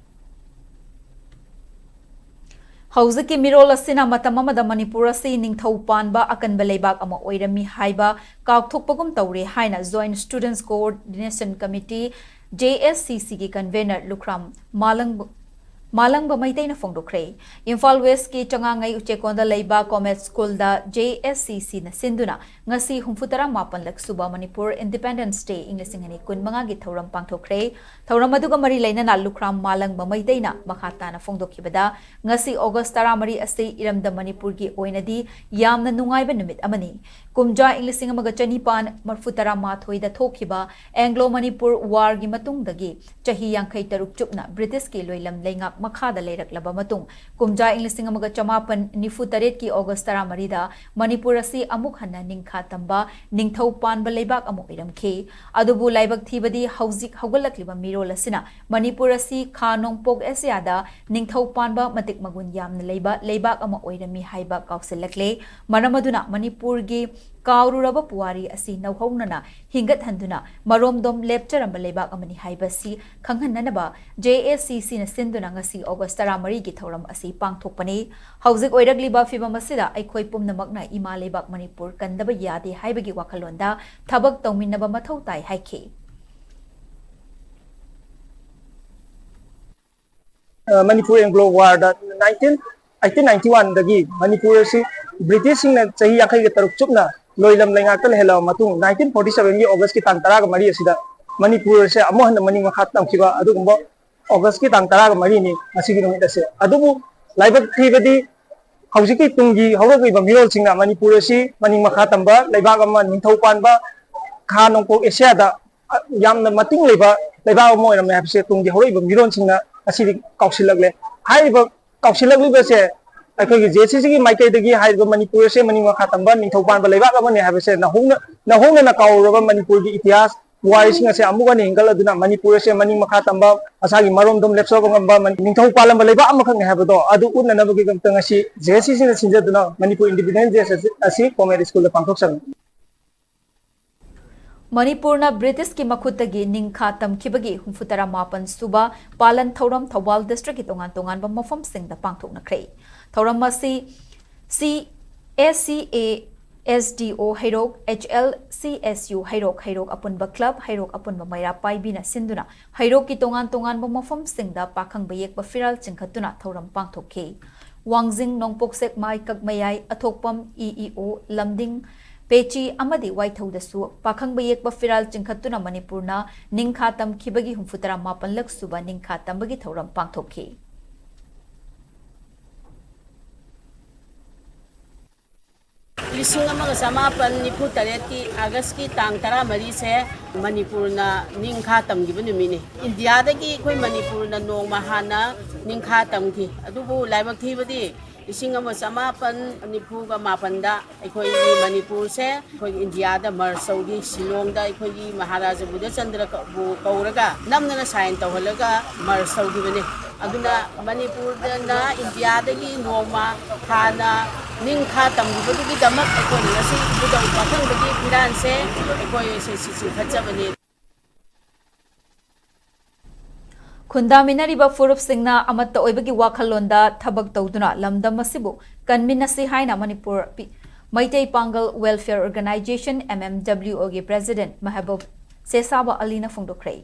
ꯍꯧꯖꯤꯛꯀꯤ ꯃꯤꯔꯣꯜ ꯑꯁꯤꯅ ꯃꯇꯝ ꯑꯃꯗ ꯃꯅꯤꯄꯨꯔ ꯑꯁꯤ ꯅꯤꯡꯊꯧ ꯄꯥꯟꯕ ꯑꯀꯟꯕ ꯂꯩꯕꯥꯛ ꯑꯃ ꯑꯣꯏꯔꯝꯃꯤ ꯍꯥꯏꯕ ꯀꯥꯎꯊꯣꯛꯄꯒꯨꯝ ꯇꯧꯔꯦ ꯍꯥꯏꯅ Joint Students Coordination Committee, J S C C ꯒꯤ convener ꯂꯨꯈ꯭ꯔꯥꯝ ꯃꯥꯂꯪ-, ꯃꯥꯂꯪꯕ ꯃꯩꯇꯩꯅ ꯐꯣꯡꯗꯣꯛꯈ꯭ꯔꯦ꯫ ꯏꯝꯐꯥꯜ ꯋꯦꯁꯀꯤ ꯆꯉꯥꯉꯩ ꯎꯆꯦꯛꯀꯣꯟꯗ ꯂꯩꯕ ꯀꯣꯃꯦꯠ ꯁ꯭ꯀꯨꯜꯗ J S C C ꯅ ꯁꯤꯟꯗꯨꯅ ꯉꯁꯤ ꯍꯨꯝꯐꯨꯇꯔꯥ ꯃꯥꯄꯜꯂꯛ ꯁꯨꯕ ꯃꯅꯤꯄꯨꯔ Independence Day ꯏꯪ ꯂꯤꯁꯤꯡ ꯑꯅꯤ ꯀꯨꯟꯃꯉꯥꯒꯤ ꯊꯧꯔꯝ ꯄꯥꯡꯊꯣꯛꯈ꯭ꯔꯦ꯫ ꯊꯧꯔꯝ ꯑꯗꯨꯒ ꯃꯔꯤ ꯂꯩꯅꯅ ꯂꯨꯈ꯭ꯔꯥꯝ ꯃꯥꯂꯪꯕ ꯃꯩꯇꯩꯅ ꯃꯈꯥ ꯇꯥꯅ ꯐꯣꯡꯗꯣꯛꯈꯤꯕꯗ, ꯉꯁꯤ ꯑꯣꯒꯁ ꯇꯔꯥꯃꯔꯤ ꯑꯁꯤ ꯏꯔꯝꯗꯝ ꯃꯅꯤꯄꯨꯔꯒꯤ ꯑꯣꯏꯅꯗꯤ ꯌꯥꯝꯅ ꯅꯨꯡꯉꯥꯏꯕ ꯅꯨꯃꯤꯠ ꯑꯃꯅꯤ꯫ ꯀꯨꯝꯖꯥ ꯏꯪ ꯂꯤꯁꯤꯡ ꯑꯃꯒ ꯆꯅꯤꯄꯥꯟ ꯃꯔꯤꯐꯨꯇꯔꯥ ꯃꯥꯊꯣꯏꯗ ꯊꯣꯛꯈꯤꯕ ꯑꯦꯡꯒ꯭ꯂꯣ ꯃꯅꯤꯄꯨꯔ ꯋꯥꯔꯒꯤ ꯃꯇꯨꯡꯗꯒꯤ ꯆꯍꯤ ꯌꯥꯡꯈꯩ ꯇꯔꯨꯛ ꯆꯨꯞꯅ ꯕ꯭ꯔꯤꯇꯤꯁꯀꯤ ꯂꯣꯏꯂꯝ ꯂꯩꯉꯥꯛ ꯃꯈꯥꯗ ꯂꯩꯔꯛꯂꯕ ꯃꯇꯨꯡ, ꯀꯨꯝꯖꯥ ꯏꯪ ꯂꯤꯁꯤꯡ ꯑꯃꯒ ꯆꯃꯥꯄꯟ ꯅꯤꯐꯨ ꯇꯔꯦꯠꯀꯤ ꯑꯣꯒꯁ ꯇꯔꯥꯃꯔꯤꯗ ꯃꯅꯤꯄꯨꯔ ꯑꯁꯤ ꯑꯃꯨꯛ ꯍꯟꯅ ꯅꯤꯡꯈꯥ ꯇꯝꯕ ꯅꯤꯡꯊꯧ ꯄꯥꯟꯕ ꯂꯩꯕꯥꯛ ꯑꯃ ꯑꯣꯏꯔꯝꯈꯤ꯫ ꯑꯗꯨꯕꯨ ꯂꯥꯏꯕꯛ ꯊꯤꯕꯗꯤ ꯍꯧꯖꯤꯛ ꯍꯧꯒꯠꯂꯛꯂꯤꯕ ꯃꯤꯔꯣꯜ ꯑꯁꯤꯅ ꯃꯅꯤꯄꯨꯔ ꯑꯁꯤ ꯈꯥ ꯅꯣꯡꯄꯣꯛ ꯑꯦꯁꯤꯌꯥꯗ ꯅꯤꯡꯊꯧ ꯄꯥꯟꯕ ꯃꯇꯤꯛ ꯃꯒꯨꯟ ꯌꯥꯝꯅ ꯂꯩꯕ ꯂꯩꯕꯥꯛ ꯑꯃ ꯑꯣꯏꯔꯝꯃꯤ ꯍꯥꯏꯕ ꯀꯥꯎꯁꯤꯜꯂꯛꯂꯦ꯫ ꯃꯔꯝ ꯑꯗꯨꯅ ꯃꯅꯤꯄꯨꯔꯒꯤ ꯀꯥꯎꯔꯨꯔꯕ ꯄꯨꯋꯥꯔꯤ ꯑꯁꯤ ꯅꯧꯍꯧꯅꯅ ꯍꯤꯡꯒꯠꯍꯟꯗꯨꯅ ꯃꯔꯣꯝꯗꯣꯝ ꯂꯦꯞꯆꯔꯝꯕ ꯂꯩꯕꯥꯛ ꯑꯃꯅꯤ ꯍꯥꯏꯕꯁꯤ ꯈꯪꯍꯟꯅꯅꯕ J S C C ꯅ ꯁꯤꯟꯗꯨꯅ ꯉꯁꯤ ꯑꯣꯒꯁ ꯇꯔꯥꯃꯔꯤꯒꯤ ꯊꯧꯔꯝ ꯑꯁꯤ ꯄꯥꯡꯊꯣꯛꯄꯅꯤ꯫ ꯍꯧꯖꯤꯛ ꯑꯣꯏꯔꯛꯂꯤꯕ ꯐꯤꯚꯝ ꯑꯁꯤꯗ ꯑꯩꯈꯣꯏ ꯄꯨꯝꯅꯃꯛꯅ ꯏꯃꯥ ꯂꯩꯕꯥꯛ ꯃꯅꯤꯄꯨꯔ ꯀꯟꯗꯕ ꯌꯥꯗꯦ ꯍꯥꯏꯕꯒꯤ ꯋꯥꯈꯜꯂꯣꯟꯗ ꯊꯕꯛ ꯇꯧꯃꯤꯟꯅꯕ ꯃꯊꯧ ꯇꯥꯏ ꯍꯥꯏꯈꯤ꯫ ꯑ, ꯃꯅꯤꯄꯨꯔ ꯑꯦꯡꯒ꯭ꯂꯣ ꯋꯥꯔꯗ nineteen, eighteen ninety-one ꯗꯒꯤ ꯃꯅꯤꯄꯨꯔ ꯑꯁꯤ ꯕ꯭ꯔꯤꯇꯤꯁꯁꯤꯡꯅ ꯆꯍꯤ ꯌꯥꯡꯈꯩꯒ ꯇꯔꯨꯛ ꯆꯨꯞꯅ ꯂꯣꯏꯂꯝ ꯂꯩꯉꯥꯛꯇ ꯂꯩꯍꯜꯂꯕ ꯃꯇꯨꯡ, nineteen forty seven ꯒꯤ ꯑꯣꯒꯁꯀꯤ ꯇꯥꯡ ꯇꯔꯥꯒ ꯃꯔꯤ ꯑꯁꯤꯗ ꯃꯅꯤꯄꯨꯔ ꯑꯁꯦ ꯑꯃꯨꯛ ꯍꯟꯅ ꯃꯅꯤꯡ ꯃꯈꯥ ꯇꯝꯈꯤꯕ ꯑꯗꯨꯒꯨꯝꯕ ꯑꯣꯒꯁꯀꯤ ꯇꯥꯡ ꯇꯔꯥꯒ ꯃꯔꯤꯅꯤ ꯉꯁꯤꯒꯤ ꯅꯨꯃꯤꯠ ꯑꯁꯦ꯫ ꯑꯗꯨꯕꯨ ꯂꯥꯏꯕꯛ ꯊꯤꯕꯗꯤ ꯍꯧꯖꯤꯛꯀꯤ ꯇꯨꯡꯒꯤ ꯍꯧꯔꯛꯂꯤꯕ ꯃꯤꯔꯣꯜꯁꯤꯡꯅ ꯃꯅꯤꯄꯨꯔ ꯑꯁꯤ ꯃꯅꯤꯡ ꯃꯈꯥ ꯇꯝꯕ ꯂꯩꯕꯥꯛ ꯑꯃ, ꯅꯤꯡꯊꯧ ꯄꯥꯟꯕ ꯈꯥ ꯅꯣꯡꯄꯣꯛ ꯑꯦꯁꯤꯌꯥꯗ ꯌꯥꯝꯅ ꯃꯇꯤꯡ ꯂꯩꯕ ꯂꯩꯕꯥꯛ ꯑꯃ ꯑꯣꯏꯔꯝꯃꯦ ꯍꯥꯏꯕꯁꯦ ꯇꯨꯡꯒꯤ ꯍꯧꯔꯛꯏꯕ ꯃꯤꯔꯣꯜꯁꯤꯡꯅ ꯉꯁꯤꯗꯤ ꯀꯥꯎꯁꯤꯜꯂꯛꯂꯦ꯫ ꯍꯥꯏꯔꯤꯕ ꯀꯥꯎꯁꯤꯜꯂꯛꯂꯤꯕꯁꯦ ꯑꯩꯈꯣꯏꯒꯤ J S C C ꯒꯤ ꯃꯥꯏꯀꯩꯗꯒꯤ ꯍꯥꯏꯔꯤꯕ ꯃꯅꯤꯄꯨꯔ ꯑꯁꯦ ꯃꯅꯤꯡ ꯃꯈꯥ ꯇꯝꯕ ꯅꯤꯡꯊꯧ ꯄꯥꯟꯕ ꯂꯩꯕꯥꯛ ꯑꯃꯅꯤ ꯍꯥꯏꯕꯁꯦ ꯅꯧꯍꯧꯅ-, ꯅꯧꯍꯧꯅꯅ ꯀꯥꯎꯔꯨꯔꯕ ꯃꯅꯤꯄꯨꯔꯒꯤ ꯏꯇꯤꯍꯥꯁ, ꯄꯨꯋꯥꯔꯤꯁꯤꯡ ꯑꯁꯦ ꯑꯃꯨꯛ ꯍꯟꯅ ꯍꯤꯡꯒꯠꯂꯗꯨꯅ ꯃꯅꯤꯄꯨꯔ ꯑꯁꯦ ꯃꯅꯤꯡ ꯃꯈꯥ ꯇꯝꯕ, ꯃꯁꯥꯒꯤ ꯃꯔꯣꯝꯗꯣꯝ ꯂꯦꯞꯆꯕ ꯉꯝꯕ ꯃꯅꯤ-, ꯅꯤꯡꯊꯧ ꯄꯥꯜꯂꯝꯕ ꯂꯩꯕꯥꯛ ꯑꯃꯈꯛꯅꯤ ꯍꯥꯏꯕꯗꯣ ꯑꯗꯨ ꯎꯠꯅꯅꯕꯒꯤꯗꯃꯛꯇ ꯉꯁꯤ ꯖꯦ ꯑꯦꯁ ꯁꯤꯁꯤꯅ ꯁꯤꯟꯖꯗꯨꯅ ꯃꯅꯤꯄꯨꯔ ꯏꯟꯗꯤꯄꯦꯟꯗꯦꯟꯁ ꯗꯦ ꯑꯁꯤ ꯀꯣꯃꯦꯠ ꯁ꯭ꯀꯨꯜꯗ ꯄꯥꯡꯊꯣꯛꯆꯕꯅꯤ꯫ ꯃꯅꯤꯄꯨꯔꯅ ꯕ꯭ꯔꯤꯇꯤꯁꯀꯤ ꯃꯈꯨꯠꯇꯒꯤ ꯅꯤꯡꯈꯥ ꯇꯝꯈꯤꯕꯒꯤ ꯍꯨꯝꯐꯨꯇꯔꯥ ꯃꯥꯄꯟ ꯁꯨꯕ ꯄꯥꯂꯟ ꯊꯧꯔꯝ ꯊꯧꯕꯥꯜ ꯗꯤꯁꯇ꯭ꯔꯤꯛꯀꯤ ꯇꯣꯉꯥꯟ ꯇꯣꯉꯥꯟꯕ ꯃꯐꯝꯁꯤꯡꯗ ꯄꯥꯡꯊꯣꯛꯅꯈ꯭ꯔꯦ꯫ ꯊꯧꯔꯝ ꯑꯁꯤ ꯁꯤ, ꯑꯦ ꯁꯤ ꯑꯦ ꯑꯦꯁ ꯗꯤ ꯑꯣ ꯍꯩꯔꯣꯛ, H L C S U ꯍꯩꯔꯣꯛ, ꯍꯩꯔꯣꯛ ꯑꯄꯨꯟꯕ ꯀ꯭ꯂꯕ, ꯍꯩꯔꯣꯛ ꯑꯄꯨꯟꯕ ꯃꯩꯔꯥ ꯄꯥꯏꯕꯤꯅ ꯁꯤꯟꯗꯨꯅ ꯍꯩꯔꯣꯛꯀꯤ ꯇꯣꯉꯥꯟ ꯇꯣꯉꯥꯟꯕ ꯃꯐꯝꯁꯤꯡꯗ ꯄꯥꯈꯪꯕ ꯌꯦꯛꯄ ꯐꯤꯔꯥꯜ ꯆꯤꯡꯈꯠꯇꯨꯅ ꯊꯧꯔꯝ ꯄꯥꯡꯊꯣꯛꯈꯤ꯫ ꯋꯥꯡꯖꯤꯡ, ꯅꯣꯡꯄꯣꯛꯁꯦꯛ, ꯃꯥꯏꯀꯛ ꯃꯌꯥꯏ, ꯑꯊꯣꯛꯄꯝ, ꯏ ꯏ ꯑꯣ, ꯂꯝꯗꯤꯡ, ꯄꯦꯆꯤ ꯑꯃꯗꯤ ꯋꯥꯏꯊꯧꯗꯁꯨ ꯄꯥꯈꯪꯕ ꯌꯦꯛꯄ ꯐꯤꯔꯥꯜ ꯆꯤꯡꯈꯠꯇꯨꯅ ꯃꯅꯤꯄꯨꯔꯅ ꯅꯤꯡꯈꯥ ꯇꯝꯈꯤꯕꯒꯤ ꯍꯨꯝꯐꯨꯇꯔꯥ ꯃꯥꯄꯟꯂꯛ ꯁꯨꯕ ꯅꯤꯡꯈꯥ ꯇꯝꯕꯒꯤ ꯊꯧꯔꯝ ꯄꯥꯡꯊꯣꯛꯈꯤ꯫ ꯂꯤꯁꯤꯡ ꯑꯃꯒ ꯆꯃꯥꯄꯟ ꯅꯤꯐꯨ ꯇꯔꯦꯠꯀꯤ ꯑꯥꯒꯁꯀꯤ ꯇꯥꯡ ꯇꯔꯥꯃꯔꯤꯁꯦ ꯃꯅꯤꯄꯨꯔꯅ ꯅꯤꯡꯈꯥ ꯇꯝꯈꯤꯕ ꯅꯨꯃꯤꯠꯅꯤ꯫ ꯏꯟꯗꯤꯌꯥꯗꯒꯤ ꯑꯩꯈꯣꯏ ꯃꯅꯤꯄꯨꯔꯅ ꯅꯣꯡꯃ ꯍꯥꯟꯅ ꯅꯤꯡꯈꯥ ꯇꯝꯈꯤ꯫ ꯑꯗꯨꯕꯨ ꯂꯥꯏꯕꯛ ꯊꯤꯕꯗꯤ ꯂꯤꯁꯤꯡ ꯑꯃ ꯆꯃꯥꯄꯟ ꯅꯤꯐꯨꯒ ꯃꯥꯄꯟꯗ ꯑꯩꯈꯣꯏꯒꯤ ꯃꯅꯤꯄꯨꯔꯁꯦ ꯑꯩꯈꯣꯏꯒꯤ ꯏꯟꯗꯤꯌꯥꯗ ꯃꯔꯁ ꯇꯧꯈꯤ꯫ ꯁꯤꯂꯣꯡꯗ ꯑꯩꯈꯣꯏꯒꯤ ꯃꯍꯥꯔꯥꯖꯥ ꯕꯨꯙꯆꯟꯗ꯭ꯔꯕꯨ ꯀꯧꯔꯒ ꯅꯝꯗꯅ ꯁꯥꯏꯟ ꯇꯧꯍꯜꯂꯒ ꯃꯔꯁ ꯇꯧꯈꯤꯕꯅꯤ꯫ ꯑꯗꯨꯅ ꯃꯅꯤꯄꯨꯔꯗꯅ ꯏꯟꯗꯤꯌꯥꯗꯒꯤ ꯅꯣꯡꯃ ꯍꯥꯟꯅ ꯅꯤꯡꯈꯥ ꯇꯝꯈꯤꯕꯗꯨꯒꯤꯗꯃꯛ ꯑꯩꯈꯣꯏꯅ ꯉꯁꯤ ꯏꯕꯨꯙꯧ ꯄꯥꯈꯪꯕꯒꯤ ꯐꯤꯔꯥꯟꯁꯦ ꯑꯩꯈꯣꯏ ꯁꯤ ꯆꯤꯡꯈꯠꯆꯕꯅꯤ꯫ ꯈꯨꯟꯗꯥꯃꯤꯟꯅꯔꯤꯕ ꯐꯨꯔꯨꯞꯁꯤꯡꯅ ꯑꯃꯠꯇ ꯑꯣꯏꯕꯒꯤ ꯋꯥꯈꯜꯂꯣꯟꯗ ꯊꯕꯛ ꯇꯧꯗꯨꯅ ꯂꯝꯗꯝ ꯑꯁꯤꯕꯨ ꯀꯟꯃꯤꯟꯅꯁꯤ ꯍꯥꯏꯅ ꯃꯅꯤꯄꯨꯔ ꯄꯤ-, ꯃꯩꯇꯩ ꯄꯥꯡꯒꯜ ꯋꯦꯜꯐꯤꯌꯔ ꯑꯣꯔꯒꯅꯥꯏꯖꯦꯁꯟ, ꯑꯦꯝ ꯑꯦꯝ ꯗꯕ꯭ꯂꯤꯌꯨ ꯑꯣꯒꯤ ꯄ꯭ꯔꯦꯁꯤꯗꯦꯟꯠ ꯃꯍꯕꯨꯕ ꯆꯦꯁꯥꯕ ꯑꯂꯤꯅ ꯐꯣꯡꯗꯣꯛꯈ꯭ꯔꯦ꯫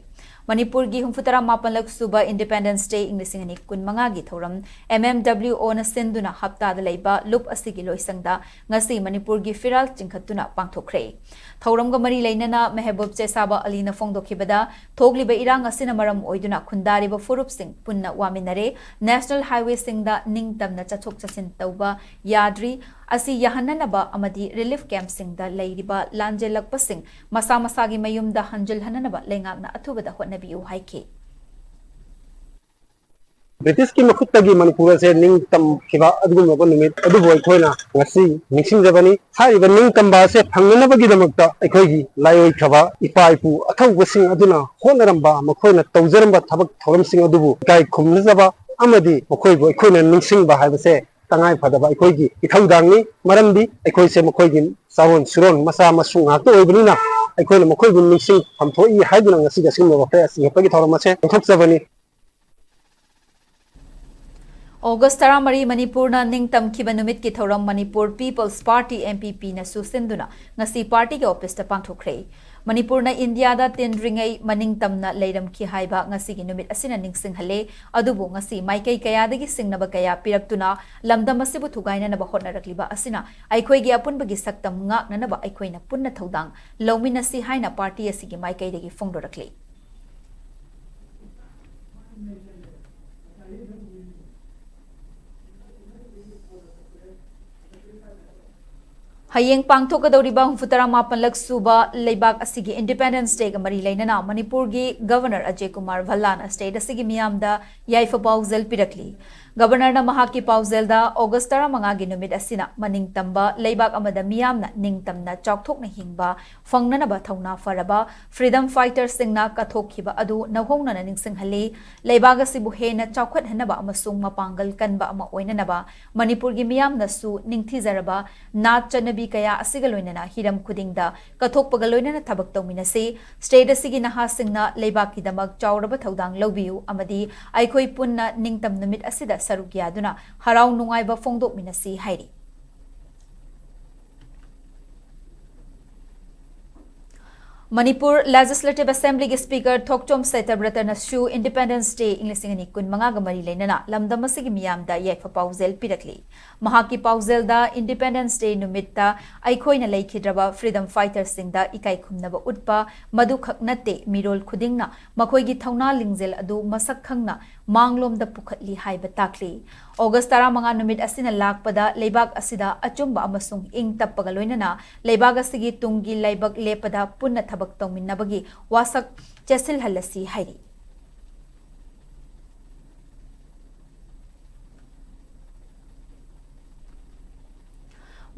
ꯃꯅꯤꯄꯨꯔꯒꯤ ꯍꯨꯝꯐꯨꯇꯔꯥ ꯃꯥꯄꯟꯂꯛ ꯁꯨꯕ ꯏꯟꯗꯤꯄꯦꯟꯗꯦꯟꯁ ꯗꯦ ꯏꯪ ꯂꯤꯁꯤꯡ ꯑꯅꯤ ꯀꯨꯟꯃꯉꯥꯒꯤ ꯊꯧꯔꯝ ꯑꯦꯝ ꯑꯦꯝ ꯗꯕ꯭ꯂꯤꯌꯨ ꯑꯣꯅ ꯁꯤꯟꯗꯨꯅ ꯍꯞꯇꯥꯗ ꯂꯩꯕ ꯂꯨꯞ ꯑꯁꯤꯒꯤ ꯂꯣꯏꯁꯪꯗ ꯉꯁꯤ ꯃꯅꯤꯄꯨꯔꯒꯤ ꯐꯤꯔꯥꯜ ꯆꯤꯡꯈꯠꯇꯨꯅ ꯄꯥꯡꯊꯣꯛꯈ꯭ꯔꯦ꯫ ꯊꯧꯔꯝꯒ ꯃꯔꯤ ꯂꯩꯅꯅ ꯃꯦꯍꯕꯨꯕ ꯆꯦꯁꯥꯕ ꯑꯂꯤꯅ ꯐꯣꯡꯗꯣꯛꯈꯤꯕꯗ, ꯊꯣꯛꯂꯤꯕ ꯏꯔꯥꯡ ꯑꯁꯤꯅ ꯃꯔꯝ ꯑꯣꯏꯗꯨꯅ ꯈꯨꯟꯗꯥꯔꯤꯕ ꯐꯨꯔꯨꯞꯁꯤꯡ ꯄꯨꯟꯅ ꯋꯥꯃꯤꯟꯅꯔꯦ꯫ ꯅꯦꯁꯅꯦꯜ ꯍꯥꯏꯋꯦꯁꯤꯡꯗ ꯅꯤꯡꯇꯝꯅ ꯆꯠꯊꯣꯛ ꯆꯠꯁꯤꯟ ꯇꯧꯕ ꯌꯥꯗ꯭ꯔꯤ꯫ ꯑꯁꯤ ꯌꯥꯍꯟꯅꯅꯕ ꯑꯃꯗꯤ ꯔꯤꯂꯤꯐ ꯀꯦꯝꯞꯁꯤꯡꯗ ꯂꯩꯔꯤꯕ ꯂꯥꯟꯖꯦꯜꯂꯛꯄꯁꯤꯡ ꯃꯁꯥ ꯃꯁꯥꯒꯤ ꯃꯌꯨꯝꯗ ꯍꯟꯖꯤꯜꯍꯟꯅꯅꯕ ꯂꯩꯉꯥꯛꯅ ꯑꯊꯨꯕꯗ ꯍꯣꯠꯅꯕꯤꯌꯨ ꯍꯥꯏꯈꯤ꯫ ꯕ꯭ꯔꯤꯇꯤꯁꯀꯤ ꯃꯈꯨꯠꯇꯒꯤ ꯃꯅꯤꯄꯨꯔ ꯑꯁꯦ ꯅꯤꯡꯇꯝꯈꯤꯕ ꯑꯗꯨꯒꯨꯝꯂꯕ ꯅꯨꯃꯤꯠ ꯑꯗꯨꯕꯨ ꯑꯩꯈꯣꯏꯅ ꯉꯁꯤ ꯅꯤꯡꯁꯤꯡꯖꯕꯅꯤ꯫ ꯍꯥꯏꯔꯤꯕ ꯅꯤꯡꯇꯝꯕ ꯑꯁꯦ ꯐꯪꯅꯅꯕꯒꯤꯗꯃꯛꯇ ꯑꯩꯈꯣꯏꯒꯤ ꯂꯥꯏꯑꯣꯏꯈ꯭ꯔꯕ ꯏꯄꯥ ꯏꯄꯨ ꯑꯊꯧꯕꯁꯤꯡ ꯑꯗꯨꯅ ꯍꯣꯠꯅꯔꯝꯕ, ꯃꯈꯣꯏꯅ ꯇꯧꯖꯔꯝꯕ ꯊꯕꯛ ꯊꯧꯔꯝꯁꯤꯡ ꯑꯗꯨꯕꯨ ꯏꯀꯥꯏ ꯈꯨꯝꯅꯖꯕ ꯑꯃꯗꯤ ꯃꯈꯣꯏꯕꯨ ꯑꯩꯈꯣꯏꯅ ꯅꯤꯡꯁꯤꯡꯕ ꯍꯥꯏꯕꯁꯦ ꯇꯉꯥꯏ ꯐꯗꯕ ꯑꯩꯈꯣꯏꯒꯤ ꯏꯊꯧꯗꯥꯡꯅꯤ꯫ ꯃꯔꯝꯗꯤ ꯑꯩꯈꯣꯏꯁꯦ ꯃꯈꯣꯏꯒꯤ ꯆꯥꯔꯣꯟ ꯁꯨꯔꯣꯟ ꯃꯆꯥ ꯃꯁꯨ ꯉꯥꯛꯇ ꯑꯣꯏꯕꯅꯤꯅ ꯑꯩꯈꯣꯏꯅ ꯃꯈꯣꯏꯕꯨ ꯅꯤꯡꯁꯤꯡꯐꯝ ꯊꯣꯛꯏ ꯍꯥꯏꯗꯨꯅ ꯉꯁꯤꯒꯤ ꯑꯁꯤꯒꯨꯝꯂꯕ ꯐ꯭ꯂꯦꯛ ꯑꯁꯤ ꯌꯦꯛꯄꯒꯤ ꯊꯧꯔꯝ ꯑꯁꯦ ꯄꯥꯡꯊꯣꯛꯆꯕꯅꯤ꯫ ꯑꯣꯒꯁ ꯇꯔꯥꯃꯔꯤ ꯃꯅꯤꯄꯨꯔꯅ ꯅꯤꯡꯇꯝꯈꯤꯕ ꯅꯨꯃꯤꯠꯀꯤ ꯊꯧꯔꯝ ꯃꯅꯤꯄꯨꯔ ꯄꯤꯄꯜꯁ ꯄꯥꯔꯇꯤ, MPP, ꯅꯁꯨ ꯁꯤꯟꯗꯨꯅ ꯉꯁꯤ ꯄꯥꯔꯇꯤꯒꯤ ꯑꯣꯐꯤꯁꯇ ꯄꯥꯡꯊꯣꯛꯈ꯭ꯔꯦ꯫ ꯃꯅꯤꯄꯨꯔꯅ ꯏꯟꯗꯤꯌꯥꯗ ꯇꯤꯟꯗ꯭ꯔꯤꯉꯩ ꯃꯅꯤꯡꯇꯝꯅ ꯂꯩꯔꯝꯈꯤ ꯍꯥꯏꯕ ꯉꯁꯤꯒꯤ ꯅꯨꯃꯤꯠ ꯑꯁꯤꯅ ꯅꯤꯡꯁꯤꯡꯍꯜꯂꯦ꯫ ꯑꯗꯨꯕꯨ ꯉꯁꯤ ꯃꯥꯏꯀꯩ ꯀꯌꯥꯗꯒꯤ ꯁꯤꯡꯅꯕ ꯀꯌꯥ ꯄꯤꯔꯛꯇꯨꯅ ꯂꯝꯗꯝ ꯑꯁꯤꯕꯨ ꯊꯨꯒꯥꯏꯅꯅꯕ ꯍꯣꯠꯅꯔꯛꯂꯤꯕ ꯑꯁꯤꯅ ꯑꯩꯈꯣꯏꯒꯤ ꯑꯄꯨꯟꯕꯒꯤ ꯁꯛꯇꯝ ꯉꯥꯛꯅꯅꯕ ꯑꯩꯈꯣꯏꯅ ꯄꯨꯟꯅ ꯊꯧꯗꯥꯡ ꯂꯧꯃꯤꯟꯅꯁꯤ ꯍꯥꯏꯅ ꯄꯥꯔꯇꯤ ꯑꯁꯤꯒꯤ ꯃꯥꯏꯀꯩꯗꯒꯤ ꯐꯣꯡꯗꯣꯔꯛꯂꯤ꯫ ꯍꯌꯦꯡ ꯄꯥꯡꯊꯣꯛꯀꯗꯧꯔꯤꯕ ꯍꯨꯝꯐꯨꯇꯔꯥ ꯃꯥꯄꯜꯂꯛ ꯁꯨꯕ ꯂꯩꯕꯥꯛ ꯑꯁꯤꯒꯤ Independence Day ꯒ ꯃꯔꯤ ꯂꯩꯅꯅ ꯃꯅꯤꯄꯨꯔꯒꯤ Governor ꯑꯖꯌ ꯀꯨꯃꯥꯔ ꯚꯜꯂꯥꯅ state ꯑꯁꯤꯒꯤ ꯃꯤꯌꯥꯝꯗ ꯌꯥꯏꯐ ꯄꯥꯎꯖꯦꯜ ꯄꯤꯔꯛꯂꯤ꯫ Governorꯅ ꯃꯍꯥꯛꯀꯤ ꯄꯥꯎꯖꯦꯜꯗ ꯑꯣꯒꯁ ꯇꯔꯥꯃꯉꯥꯒꯤ ꯅꯨꯃꯤꯠ ꯑꯁꯤꯅ ꯃꯅꯤꯡꯇꯝꯕ ꯂꯩꯕꯥꯛ ꯑꯃꯗ ꯃꯤꯌꯥꯝꯅ ꯅꯤꯡꯇꯝꯅ ꯆꯥꯎꯊꯣꯛꯅ ꯍꯤꯡꯕ ꯐꯪꯅꯅꯕ ꯊꯧꯅꯥ ꯐꯔꯕ freedom fighterꯁꯤꯡꯅ ꯀꯠꯊꯣꯛꯈꯤꯕ ꯑꯗꯨ ꯅꯧꯍꯧꯅꯅ ꯅꯤꯡꯁꯤꯡꯍꯜꯂꯤ꯫ ꯂꯩꯕꯥꯛ ꯑꯁꯤꯕꯨ ꯍꯦꯟꯅ ꯆꯥꯎꯈꯠꯍꯟꯅꯕ ꯑꯃꯁꯨꯡ ꯃꯄꯥꯡꯒꯜ ꯀꯟꯕ ꯑꯃ ꯑꯣꯏꯅꯅꯕ ꯃꯅꯤꯄꯨꯔꯒꯤ ꯃꯤꯌꯥꯝꯅꯁꯨ ꯅꯤꯡꯊꯤꯖꯔꯕ ꯅꯥꯠ ꯆꯠꯅꯕꯤ ꯀꯌꯥ ꯑꯁꯤꯒ ꯂꯣꯏꯅꯅ ꯍꯤꯔꯝ ꯈꯨꯗꯤꯡꯗ ꯀꯠꯊꯣꯛꯄꯒ ꯂꯣꯏꯅꯅ ꯊꯕꯛ ꯇꯧꯃꯤꯟꯅꯁꯤ꯫ State ꯑꯁꯤꯒꯤ ꯅꯍꯥꯁꯤꯡꯅ ꯂꯩꯕꯥꯛꯀꯤꯗꯃꯛ ꯆꯥꯎꯔꯕ ꯊꯧꯗꯥꯡ ꯂꯧꯕꯤꯌꯨ ꯑꯃꯗꯤ ꯑꯩꯈꯣꯏ ꯄꯨꯟꯅ ꯅꯤꯡꯇꯝ ꯅꯨꯃꯤꯠ ꯑꯁꯤꯗ ꯁꯔꯨꯛ ꯌꯥꯗꯨꯅ ꯍꯔꯥꯎ ꯅꯨꯡꯉꯥꯏꯕ ꯐꯣꯡꯗꯣꯛꯃꯤꯟꯅꯁꯤ ꯍꯥꯏꯔꯤ꯫ ꯃꯅꯤꯄꯨꯔ Legislative Assemblyꯒꯤ Speaker ꯊꯣꯛꯆꯣꯝ ꯁꯇ꯭ꯌꯕ꯭ꯔꯇꯅꯁꯨ Independence Day ꯏꯪ ꯂꯤꯁꯤꯡ ꯑꯅꯤ ꯀꯨꯟꯃꯉꯥꯒ ꯃꯔꯤ ꯂꯩꯅꯅ ꯂꯝꯗꯝ ꯑꯁꯤꯒꯤ ꯃꯤꯌꯥꯝꯗ ꯌꯥꯏꯐ ꯄꯥꯎꯖꯦꯜ ꯄꯤꯔꯛꯂꯤ꯫ ꯃꯍꯥꯛꯀꯤ ꯄꯥꯎꯖꯦꯜꯗ Independence Day ꯅꯨꯃꯤꯠꯇ ꯑꯩꯈꯣꯏꯅ ꯂꯩꯈꯤꯗ꯭ꯔꯕ freedom fighterꯁꯤꯡꯗ ꯏꯀꯥꯏ ꯈꯨꯝꯅꯕ ꯎꯠꯄ ꯃꯗꯨꯈꯛ ꯅꯠꯇꯦ, ꯃꯤꯔꯣꯜ ꯈꯨꯗꯤꯡꯅ ꯃꯈꯣꯏꯒꯤ ꯊꯧꯅꯥ ꯂꯤꯡꯖꯦꯜ ꯑꯗꯨ ꯃꯁꯛ ꯈꯪꯅ ꯃꯥꯡꯂꯣꯝꯗ ꯄꯨꯈꯠꯂꯤ ꯍꯥꯏꯕ ꯇꯥꯛꯂꯤ꯫ ꯑꯣꯒꯁ ꯇꯔꯥꯃꯉꯥ ꯅꯨꯃꯤꯠ ꯑꯁꯤꯅ ꯂꯥꯛꯄꯗ ꯂꯩꯕꯥꯛ ꯑꯁꯤꯗ ꯑꯆꯨꯝꯕ ꯑꯃꯁꯨꯡ ꯏꯪ ꯇꯞꯄꯒ ꯂꯣꯏꯅꯅ ꯂꯩꯕꯥꯛ ꯑꯁꯤꯒꯤ ꯇꯨꯡꯒꯤ ꯂꯥꯏꯕꯛ ꯂꯦꯞꯄꯗ ꯄꯨꯟꯅ ꯊꯕꯛ ꯇꯧꯃꯤꯟꯅꯕꯒꯤ ꯋꯥꯁꯛ ꯆꯦꯠꯁꯤꯜꯍꯜꯂꯁꯤ ꯍꯥꯏꯔꯤ꯫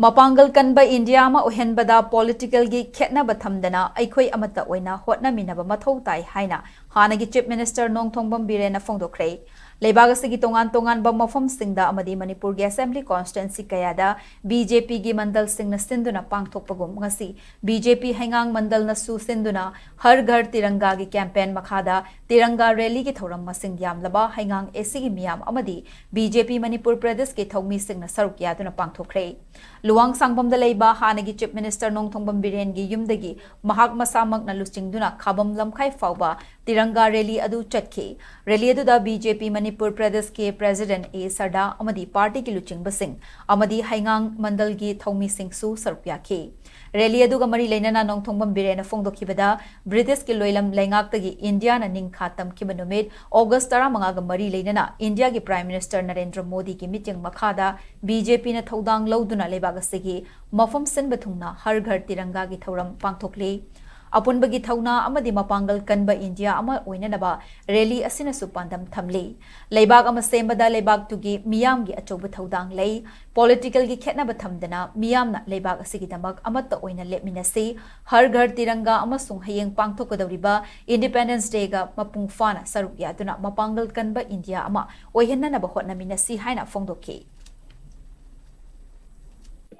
ꯃꯄꯥꯡꯒꯜ ꯀꯟꯕ ꯏꯟꯗꯤꯌꯥ ꯑꯃ ꯑꯣꯏꯍꯟꯕꯗ ꯄꯣꯂꯤꯇꯤꯀꯦꯜꯒꯤ ꯈꯦꯠꯅꯕ ꯊꯝꯗꯅ ꯑꯩꯈꯣꯏ ꯑꯃꯠꯇ ꯑꯣꯏꯅ ꯍꯣꯠꯅꯃꯤꯟꯅꯕ ꯃꯊꯧ ꯇꯥꯏ ꯍꯥꯏꯅ ꯍꯥꯟꯅꯒꯤ ꯆꯤꯐ ꯃꯤꯅꯤꯁꯇꯔ ꯅꯣꯡꯊꯣꯝꯕꯝ ꯕꯤꯔꯦꯟꯅ ꯐꯣꯡꯗꯣꯛꯈ꯭ꯔꯦ꯫ ꯂꯩꯕꯥꯛ ꯑꯁꯤꯒꯤ ꯇꯣꯉꯥꯟ ꯇꯣꯉꯥꯟꯕ ꯃꯐꯝꯁꯤꯡꯗ ꯑꯃꯗꯤ ꯃꯅꯤꯄꯨꯔꯒꯤ ꯑꯁꯦꯝꯕ꯭ꯂꯤ ꯀꯣꯟꯁꯇꯤꯇ꯭ꯋꯦꯟꯁꯤ ꯀꯌꯥꯗ ꯕꯤ ꯖꯦ ꯄꯤꯒꯤ ꯃꯟꯗꯜꯁꯤꯡꯅ ꯁꯤꯟꯗꯨꯅ ꯄꯥꯡꯊꯣꯛꯄꯒꯨꯝ ꯉꯁꯤ ꯕꯤ ꯖꯦ ꯄꯤ ꯍꯩꯉꯥꯡ ꯃꯟꯗꯜꯅꯁꯨ ꯁꯤꯟꯗꯨꯅ ꯍꯔ ꯘꯔ ꯇꯤꯔꯪꯒꯥꯒꯤ ꯀꯦꯝꯄꯦꯟ ꯃꯈꯥꯗ ꯇꯤꯔꯪꯒꯥ ꯔꯦꯂꯤꯒꯤ ꯊꯧꯔꯝ ꯃꯁꯤꯡ ꯌꯥꯝꯂꯕ ꯍꯩꯉꯥꯡ ꯑꯦ ꯁꯤꯒꯤ ꯃꯤꯌꯥꯝ ꯑꯃꯗꯤ ꯕꯤ ꯖꯦ ꯄꯤ ꯃꯅꯤꯄꯨꯔ ꯄ꯭ꯔꯗꯦꯁꯀꯤ ꯊꯧꯃꯤꯁꯤꯡꯅ ꯁꯔꯨꯛ ꯌꯥꯗꯨꯅ ꯄꯥꯡꯊꯣꯛꯈ꯭ꯔꯦ꯫ ꯂꯨꯋꯥꯡ ꯁꯥꯡꯕꯝꯗ ꯂꯩꯕ ꯍꯥꯟꯅꯒꯤ ꯆꯤꯐ ꯃꯤꯅꯤꯁꯇꯔ ꯅꯣꯡꯊꯣꯡꯕꯝ ꯕꯤꯔꯦꯟꯒꯤ ꯌꯨꯝꯗꯒꯤ ꯃꯍꯥꯛ ꯃꯁꯥꯃꯛꯅ ꯂꯨꯆꯤꯡꯗꯨꯅ ꯈꯥꯕꯝ ꯂꯝꯈꯥꯏ ꯐꯥꯎꯕ ꯇꯤꯔꯪꯒꯥ ꯔꯦꯂꯤ ꯑꯗꯨ ꯆꯠꯈꯤ꯫ ꯔꯦꯂꯤ ꯑꯗꯨꯗ ꯕꯤ ꯖꯦ ꯄꯤ ꯃꯅꯤꯄꯨꯔ ꯄ꯭ꯔꯗꯦꯁꯀꯤ ꯄ꯭ꯔꯦꯁꯤꯗꯦꯟꯠ ꯑꯦ ꯁꯔꯗꯥ ꯑꯃꯗꯤ ꯄꯥꯔꯇꯤꯒꯤ ꯂꯨꯆꯤꯡꯕꯁꯤꯡ ꯑꯃꯗꯤ ꯍꯩꯉꯥꯡ ꯃꯟꯗꯜꯒꯤ ꯊꯧꯃꯤꯁꯤꯡꯁꯨ ꯁꯔꯨꯛ ꯌꯥꯈꯤ꯫ ꯔꯦꯂꯤ ꯑꯗꯨꯒ ꯃꯔꯤ ꯂꯩꯅꯅ ꯅꯣꯡꯊꯣꯡꯕꯝ ꯕꯤꯔꯦꯟꯅ ꯐꯣꯡꯗꯣꯛꯈꯤꯕꯗ, ꯕ꯭ꯔꯤꯇꯤꯁꯀꯤ ꯂꯣꯏꯂꯝ ꯂꯩꯉꯥꯛꯇꯒꯤ ꯏꯟꯗꯤꯌꯥꯅ ꯅꯤꯡꯈꯥ ꯇꯝꯈꯤꯕ ꯅꯨꯃꯤꯠ ꯑꯣꯒꯁ ꯇꯔꯥꯃꯉꯥꯒ ꯃꯔꯤ ꯂꯩꯅꯅ ꯏꯟꯗꯤꯌꯥꯒꯤ ꯄ꯭ꯔꯥꯏꯝ ꯃꯤꯅꯤꯁꯇꯔ ꯅꯔꯦꯟꯗ꯭ꯔ ꯃꯣꯗꯤꯒꯤ ꯃꯤꯠꯌꯦꯡ ꯃꯈꯥꯗ ꯕꯤ ꯖꯦ ꯄꯤꯅ ꯊꯧꯗꯥꯡ ꯂꯧꯗꯨꯅ ꯂꯩꯕꯥꯛ ꯑꯁꯤꯒꯤ ꯃꯐꯝ ꯁꯤꯟꯕ ꯊꯨꯡꯅ ꯍꯔ ꯘꯔ ꯇꯤꯔꯪꯒꯥꯒꯤ ꯊꯧꯔꯝ ꯄꯥꯡꯊꯣꯛꯂꯤ꯫ ꯑꯄꯨꯟꯕꯒꯤ ꯊꯧꯅꯥ ꯑꯃꯗꯤ ꯃꯄꯥꯡꯒꯜ ꯀꯟꯕ ꯏꯟꯗꯤꯌꯥ ꯑꯃ ꯑꯣꯏꯅꯅꯕ ꯔꯦꯂꯤ ꯑꯁꯤꯅꯁꯨ ꯄꯥꯟꯗꯝ ꯊꯝꯂꯤ꯫ ꯂꯩꯕꯥꯛ ꯑꯃ ꯁꯦꯝꯕꯗ ꯂꯩꯕꯥꯛꯇꯨꯒꯤ ꯃꯤꯌꯥꯝꯒꯤ ꯑꯆꯧꯕ ꯊꯧꯗꯥꯡ ꯂꯩ꯫ ꯄꯣꯂꯤꯇꯤꯀꯦꯜꯒꯤ ꯈꯦꯠꯅꯕ ꯊꯝꯗꯅ ꯃꯤꯌꯥꯝꯅ ꯂꯩꯕꯥꯛ ꯑꯁꯤꯒꯤꯗꯃꯛ ꯑꯃꯠꯇ ꯑꯣꯏꯅ ꯂꯦꯞꯃꯤꯟꯅꯁꯤ꯫ ꯍꯔ ꯘꯔ ꯇꯤꯔꯪꯒꯥ ꯑꯃꯁꯨꯡ ꯍꯌꯦꯡ ꯄꯥꯡꯊꯣꯛꯀꯗꯧꯔꯤꯕ ꯏꯟꯗꯤꯄꯦꯟꯗꯦꯟꯁ ꯗꯦꯒ ꯃꯄꯨꯡ ꯐꯥꯅ ꯁꯔꯨꯛ ꯌꯥꯗꯨꯅ ꯃꯄꯥꯡꯒꯜ ꯀꯟꯕ ꯏꯟꯗꯤꯌꯥ ꯑꯃ ꯑꯣꯏꯍꯟꯅꯅꯕ ꯍꯣꯠꯅꯃꯤꯟꯅꯁꯤ ꯍꯥꯏꯅ ꯐꯣꯡꯗꯣꯛꯈꯤ꯫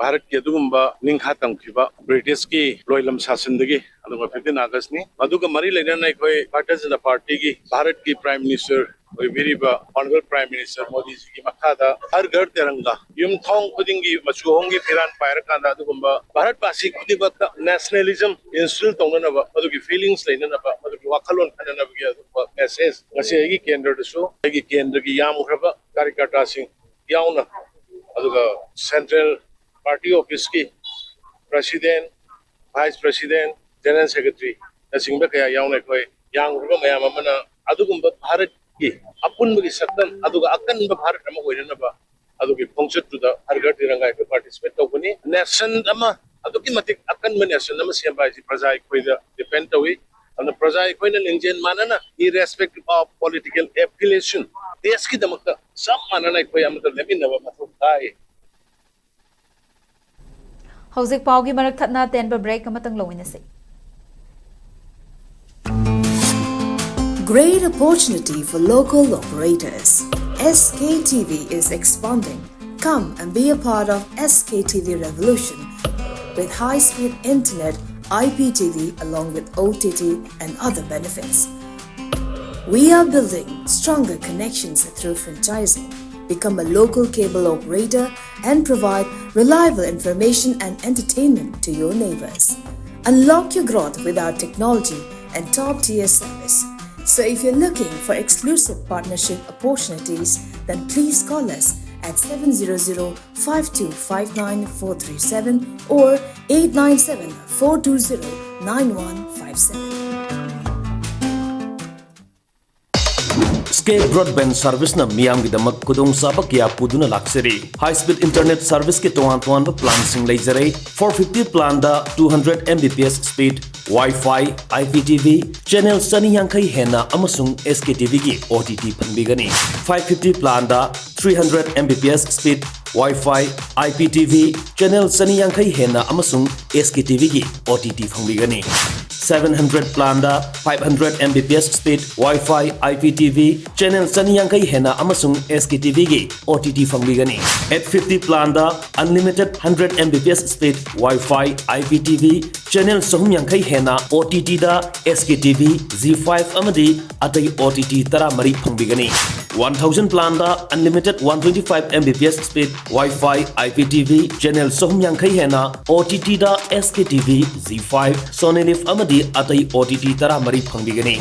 ꯚꯥꯔꯠꯀꯤ ꯑꯗꯨꯒꯨꯝꯕ ꯅꯤꯡꯈꯥ ꯇꯝꯈꯤꯕ ꯕ꯭ꯔꯤꯇꯤꯁꯀꯤ ꯂꯣꯏꯂꯝ ꯁꯥꯁꯟꯗꯒꯤ ꯑꯗꯨꯒ ꯐꯤꯐꯇꯤꯟ ꯑꯥꯒꯁꯅꯤ꯫ ꯃꯗꯨꯒ ꯃꯔꯤ ꯂꯩꯅꯅ ꯑꯩꯈꯣꯏ ꯚꯥꯔꯇꯤꯌ ꯖꯅꯇꯥ ꯄꯥꯔꯇꯤꯒꯤ ꯚꯥꯔꯠꯀꯤ ꯄ꯭ꯔꯥꯏꯝ ꯃꯤꯅꯤꯁꯇꯔ ꯑꯣꯏꯕꯤꯔꯤꯕ ꯑꯣꯅꯔꯦꯕꯜ ꯄ꯭ꯔꯥꯏꯝ ꯃꯤꯅꯤꯁꯇꯔ ꯃꯣꯗꯤꯖꯤꯒꯤ ꯃꯈꯥꯗ ꯍꯔ ꯘꯔ ꯇꯤꯔꯪꯒꯥ, ꯌꯨꯝꯊꯣꯡ ꯈꯨꯗꯤꯡꯒꯤ ꯃꯆꯨ ꯑꯍꯨꯝꯒꯤ ꯐꯤꯔꯥꯟ ꯄꯥꯏꯔꯀꯥꯟꯗ ꯑꯗꯨꯒꯨꯝꯕ ꯚꯥꯔꯠ ꯄꯥꯁꯤ ꯈꯨꯗꯤꯡꯃꯛꯇ ꯅꯦꯁꯅꯦꯂꯤꯖꯝ ꯏꯟꯁꯇꯤꯜ ꯇꯧꯅꯅꯕ, ꯃꯗꯨꯒꯤ ꯐꯤꯂꯤꯡꯁ ꯂꯩꯅꯅꯕ, ꯃꯗꯨꯒꯤ ꯋꯥꯈꯜꯂꯣꯟ ꯈꯟꯅꯅꯕꯒꯤ ꯑꯗꯨꯒꯨꯝꯕ ꯃꯦꯁꯦꯖ ꯉꯁꯤ ꯑꯩꯒꯤ ꯀꯦꯟꯗ꯭ꯔꯗꯁꯨ ꯑꯩꯒꯤ ꯀꯦꯟꯗ꯭ꯔꯒꯤ ꯌꯥꯝꯈ꯭ꯔꯕ ꯀꯥꯔꯤꯀꯔꯇꯥꯁꯤꯡ ꯌꯥꯎꯅ ꯑꯗꯨꯒ ꯁꯦꯟꯇ꯭ꯔꯦꯜ ꯄꯥꯔꯇꯤ ꯑꯣꯐꯤꯁꯀꯤ ꯄ꯭ꯔꯁꯤꯗꯦꯟ, ꯚꯥꯏꯁ ꯄ꯭ꯔꯁꯤꯗꯦꯟ, ꯖꯦꯅꯔꯦꯜ ꯁꯦꯀ꯭ꯔꯦꯇꯔꯤꯅꯆꯤꯡꯕ ꯀꯌꯥ ꯌꯥꯎꯅ ꯑꯩꯈꯣꯏ ꯌꯥꯝꯈ꯭ꯔꯕ ꯃꯌꯥꯝ ꯑꯃꯅ ꯑꯗꯨꯒꯨꯝꯕ ꯚꯥꯔꯠꯀꯤ ꯑꯄꯨꯟꯕꯒꯤ ꯁꯛꯇꯝ ꯑꯗꯨꯒ ꯑꯀꯟꯕ ꯚꯥꯔꯠ ꯑꯃ ꯑꯣꯏꯅꯅꯕ ꯑꯗꯨꯒꯤ ꯈꯣꯡꯆꯠꯇꯨꯗ ꯍꯔ ꯘꯔ ꯇꯤꯔꯪꯒꯥ ꯑꯩꯈꯣꯏ ꯄꯥꯔꯇꯤꯁꯤꯄꯦꯠ ꯇꯧꯒꯅꯤ꯫ ꯅꯦꯁꯟ ꯑꯃ ꯑꯗꯨꯛꯀꯤ ꯃꯇꯤꯛ ꯑꯀꯟꯕ ꯅꯦꯁꯟ ꯑꯃ ꯁꯦꯝꯕ ꯍꯥꯏꯁꯤ ꯄ꯭ꯔꯖꯥ ꯑꯩꯈꯣꯏꯗ ꯗꯤꯄꯦꯟ ꯇꯧꯏ꯫ ꯑꯗꯨꯅ ꯄ꯭ꯔꯖꯥ ꯑꯩꯈꯣꯏꯅ ꯂꯤꯡꯖꯦꯜ ꯃꯥꯟꯅꯅ, irrespective of political affiliation, ꯗꯦꯁꯀꯤꯗꯃꯛꯇ ꯆꯞ ꯃꯥꯟꯅꯅ ꯑꯩꯈꯣꯏ ꯑꯃꯠꯇ ꯂꯦꯞꯃꯤꯟꯅꯕ ꯃꯊꯧ ꯇꯥꯏ꯫ ꯍꯧꯖꯤꯛ ꯄꯥꯎꯒꯤ ꯃꯔꯛ ꯊꯠꯅ ꯇꯦꯟꯕ break ꯑꯃꯇꯪ ꯂꯧꯃꯤꯟꯅꯁꯤ꯫ Great opportunity for local operators. S K T V is expanding. Come and be a part of S K T V revolution with high-speed internet, I P T V along with O T T and other benefits. We are building stronger connections through franchising. Become a local cable operator and provide reliable information and entertainment to your neighbors. Unlock your growth with our technology and top-tier service. So if you're looking for exclusive partnership opportunities, then please call us at seven zero zero five two five nine four three seven or eight nine seven four two zero nine one five seven. Scape Broadband Service ꯅ ꯃꯤꯌꯥꯝꯒꯤꯗꯃꯛ ꯈꯨꯗꯣꯡꯆꯥꯕ ꯀꯌꯥ ꯄꯨꯗꯨꯅ ꯂꯥꯛꯆꯔꯤ꯫ High speed internet service ꯀꯤ ꯇꯣꯉꯥꯟ ꯇꯣꯉꯥꯟꯕ plan ꯁꯤꯡ ꯂꯩꯖꯔꯦ꯫ Four fifty plan the two hundred M B P S speed, Wi-Fi, I P T V, channel ꯆꯅꯤ ꯌꯥꯡꯈꯩ ꯍꯦꯟꯅ ꯑꯃꯁꯨꯡ S K T V ꯒꯤ O T T ꯐꯪꯕꯤꯒꯅꯤ꯫ Five fifty plan the three hundred M B P S speed, Wi-Fi, I P T V, channel ꯆꯅꯤ ꯌꯥꯡꯈꯩ ꯍꯦꯟꯅ ꯑꯃꯁꯨꯡ S K T V ꯒꯤ O T T ꯐꯪꯕꯤꯒꯅꯤ꯫ Seven hundred plan the five hundred M B P S speed, Wi-Fi, I P T V, channel ꯆꯅꯤ ꯌꯥꯡꯈꯩ ꯍꯦꯟꯅ ꯑꯃꯁꯨꯡ S K T V ꯒꯤ O T T ꯐꯪꯕꯤꯒꯅꯤ꯫ Eight fifty plan the unlimited hundred M B P S speed, Wi-Fi, I P T V, channel ꯆꯍꯨꯝ ꯌꯥꯡꯈꯩ ꯍꯦꯟꯅ O T T ꯗ S K T V, Zee five ꯑꯃꯗꯤ ꯑꯇꯩ O T T ꯇꯔꯥꯃꯔꯤ ꯐꯪꯕꯤꯒꯅꯤ꯫ One thousand plan the unlimited one twenty five M B P S speed, Wi-Fi, I P T V, channel ꯆꯍꯨꯝ ꯌꯥꯡꯈꯩ ꯍꯦꯟꯅ O T T ꯗ S K T V, Zee five, Sony Liv ꯑꯃꯗꯤ ꯑꯇꯩ O T T ꯇꯔꯥꯃꯔꯤ ꯐꯪꯕꯤꯒꯅꯤ꯫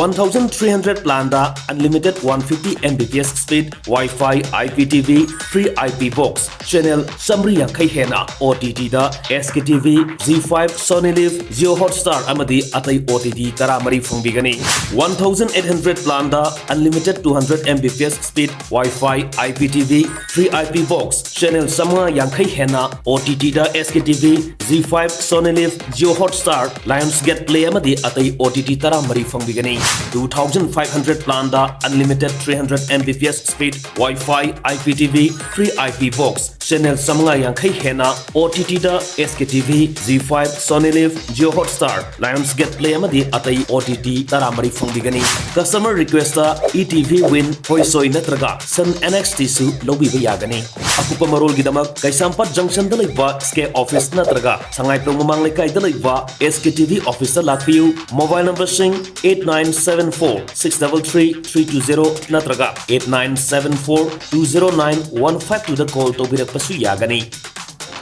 One thousand three hundred plan the unlimited one fifty M B P S speed, Wi-Fi, I P T V, free I P box, channel ꯆꯥꯃꯔꯤ ꯌꯥꯡꯈꯩ ꯍꯦꯟꯅ O T T ꯗ S K T V, Zee five, Sony Liv, Jio Hotstar ꯑꯃꯗꯤ ꯑꯇꯩ O T T ꯇꯔꯥꯃꯔꯤ ꯐꯪꯕꯤꯒꯅꯤ꯫ One thousand eight hundred plan the unlimited two hundred M B P S speed, Mbps speed Wi-Fi, I P T V, free I P box, channel ꯆꯥꯝꯃꯉꯥ ꯌꯥꯡꯈꯩ ꯍꯦꯟꯅ O T T ꯗ S K T V, Zee five, Sony Liv, Jio Hotstar, Lionsgate Play ꯑꯃꯗꯤ ꯑꯇꯩ O T T ꯇꯔꯥꯃꯔꯤ ꯐꯪꯕꯤꯒꯅꯤ꯫ Two thousand five hundred plan the unlimited three hundred Mbps speed Wi-Fi, I P T V, free I P box, channel ꯆꯥꯝꯃꯉꯥ ꯌꯥꯡꯈꯩ ꯍꯦꯟꯅ O T T ꯗ S K T V, Zee five, Sony Liv, Jio Hotstar, Lionsgate Play ꯑꯃꯗꯤ ꯑꯇꯩ O T T ꯇꯔꯥꯃꯔꯤ ꯐꯪꯕꯤꯒꯅꯤ꯫ Customer request ꯇ E T V Win, ꯍꯣꯏꯁꯣꯏ ꯅꯠꯇ꯭ꯔꯒ Sun N X T ꯁꯨ ꯂꯧꯕꯤꯕ ꯌꯥꯒꯅꯤ꯫ ꯑꯀꯨꯞꯄ ꯃꯔꯣꯜꯒꯤꯗꯃꯛ ꯀꯩꯁꯥꯝꯄꯥꯠ ꯖꯪꯁꯟꯗ ꯂꯩꯕ S K office ꯅꯠꯇ꯭ꯔꯒ ꯁꯉꯥꯏꯄ꯭ꯔꯧ ꯃꯃꯥꯡ ꯂꯩꯀꯥꯏꯗ ꯂꯩꯕ S K T V office ꯇ ꯂꯥꯛꯄꯤꯌꯨ꯫ Mobile number ꯁꯤꯡ eight nine seven four six double three three two zero ꯅꯠꯇ꯭ꯔꯒ eight nine seven four two zero nine one five two ꯗ call ꯇꯧꯕꯤꯔꯛꯄꯁꯨ ꯌꯥꯒꯅꯤ꯫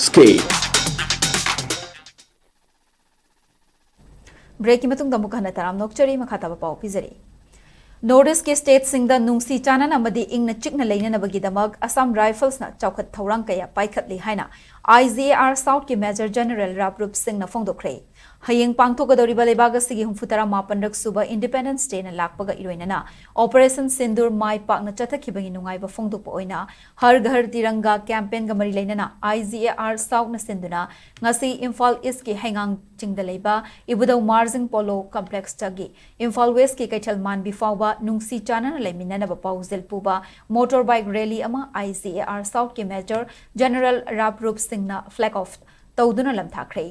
S K꯫ Break ꯀꯤ ꯃꯇꯨꯡꯗ ꯑꯃꯨꯛ ꯍꯟꯅ ꯇꯔꯥꯝꯅ ꯑꯣꯛꯆꯔꯤ꯫ ꯃꯈꯥ ꯇꯥꯕ ꯄꯥꯎ ꯄꯤꯖꯔꯤ꯫ North East ꯀꯤ state ꯁꯤꯡꯗ ꯅꯨꯡꯁꯤ ꯆꯥꯟꯅꯅ ꯑꯃꯗꯤ ꯏꯪꯅ ꯆꯤꯛꯅ ꯂꯩꯅꯅꯕꯒꯤꯗꯃꯛ Assam Rifles ꯅ ꯆꯥꯎꯈꯠ ꯊꯧꯔꯥꯡ ꯀꯌꯥ ꯄꯥꯏꯈꯠꯂꯤ ꯍꯥꯏꯅ I G A R South ꯀꯤ Major General ꯔꯥꯞꯔꯨꯞ ꯁꯤꯡꯅ ꯐꯣꯡꯗꯣꯛꯈ꯭ꯔꯦ꯫ ꯍꯌꯦꯡ ꯄꯥꯡꯊꯣꯛꯀꯗꯧꯔꯤꯕ ꯂꯩꯕꯥꯛ ꯑꯁꯤꯒꯤ ꯍꯨꯝꯐꯨꯇꯔꯥ ꯃꯥꯄꯟꯔꯛ ꯁꯨꯕ Independence Day ꯅ ꯂꯥꯛꯄꯒ ꯏꯔꯣꯏꯅꯅ Operation Sindoor ꯃꯥꯏ ꯄꯥꯛꯅ ꯆꯠꯊꯈꯤꯕꯒꯤ ꯅꯨꯡꯉꯥꯏꯕ ꯐꯣꯡꯗꯣꯛꯄ ꯑꯣꯏꯅ ꯍꯔ ꯘꯔ ꯇꯤꯔꯪꯒꯥ campaign ꯒ ꯃꯔꯤ ꯂꯩꯅꯅ I G A R South ꯅ ꯁꯤꯟꯗꯨꯅ ꯉꯁꯤ ꯏꯝꯐꯥꯜ East ꯀꯤ ꯍꯩꯉꯥꯡ ꯆꯤꯡꯗ ꯂꯩꯕ ꯏꯕꯨꯙꯧ ꯃꯥꯔꯖꯤꯡ Polo Complex ꯇꯒꯤ ꯏꯝꯐꯥꯜ West ꯀꯤ ꯀꯩꯊꯦꯜ ꯃꯥꯟꯕꯤ ꯐꯥꯎꯕ ꯅꯨꯡꯁꯤ ꯆꯥꯟꯅꯅ ꯂꯩꯃꯤꯟꯅꯅꯕ ꯄꯥꯎꯖꯦꯜ ꯄꯨꯕ motorbike rally ꯑꯃ I G A R South ꯀꯤ Major General ꯔꯥꯞꯔꯨꯞ ꯁꯤꯡꯅ flag off ꯇꯧꯗꯨꯅ ꯂꯝꯊꯥꯈ꯭ꯔꯦ꯫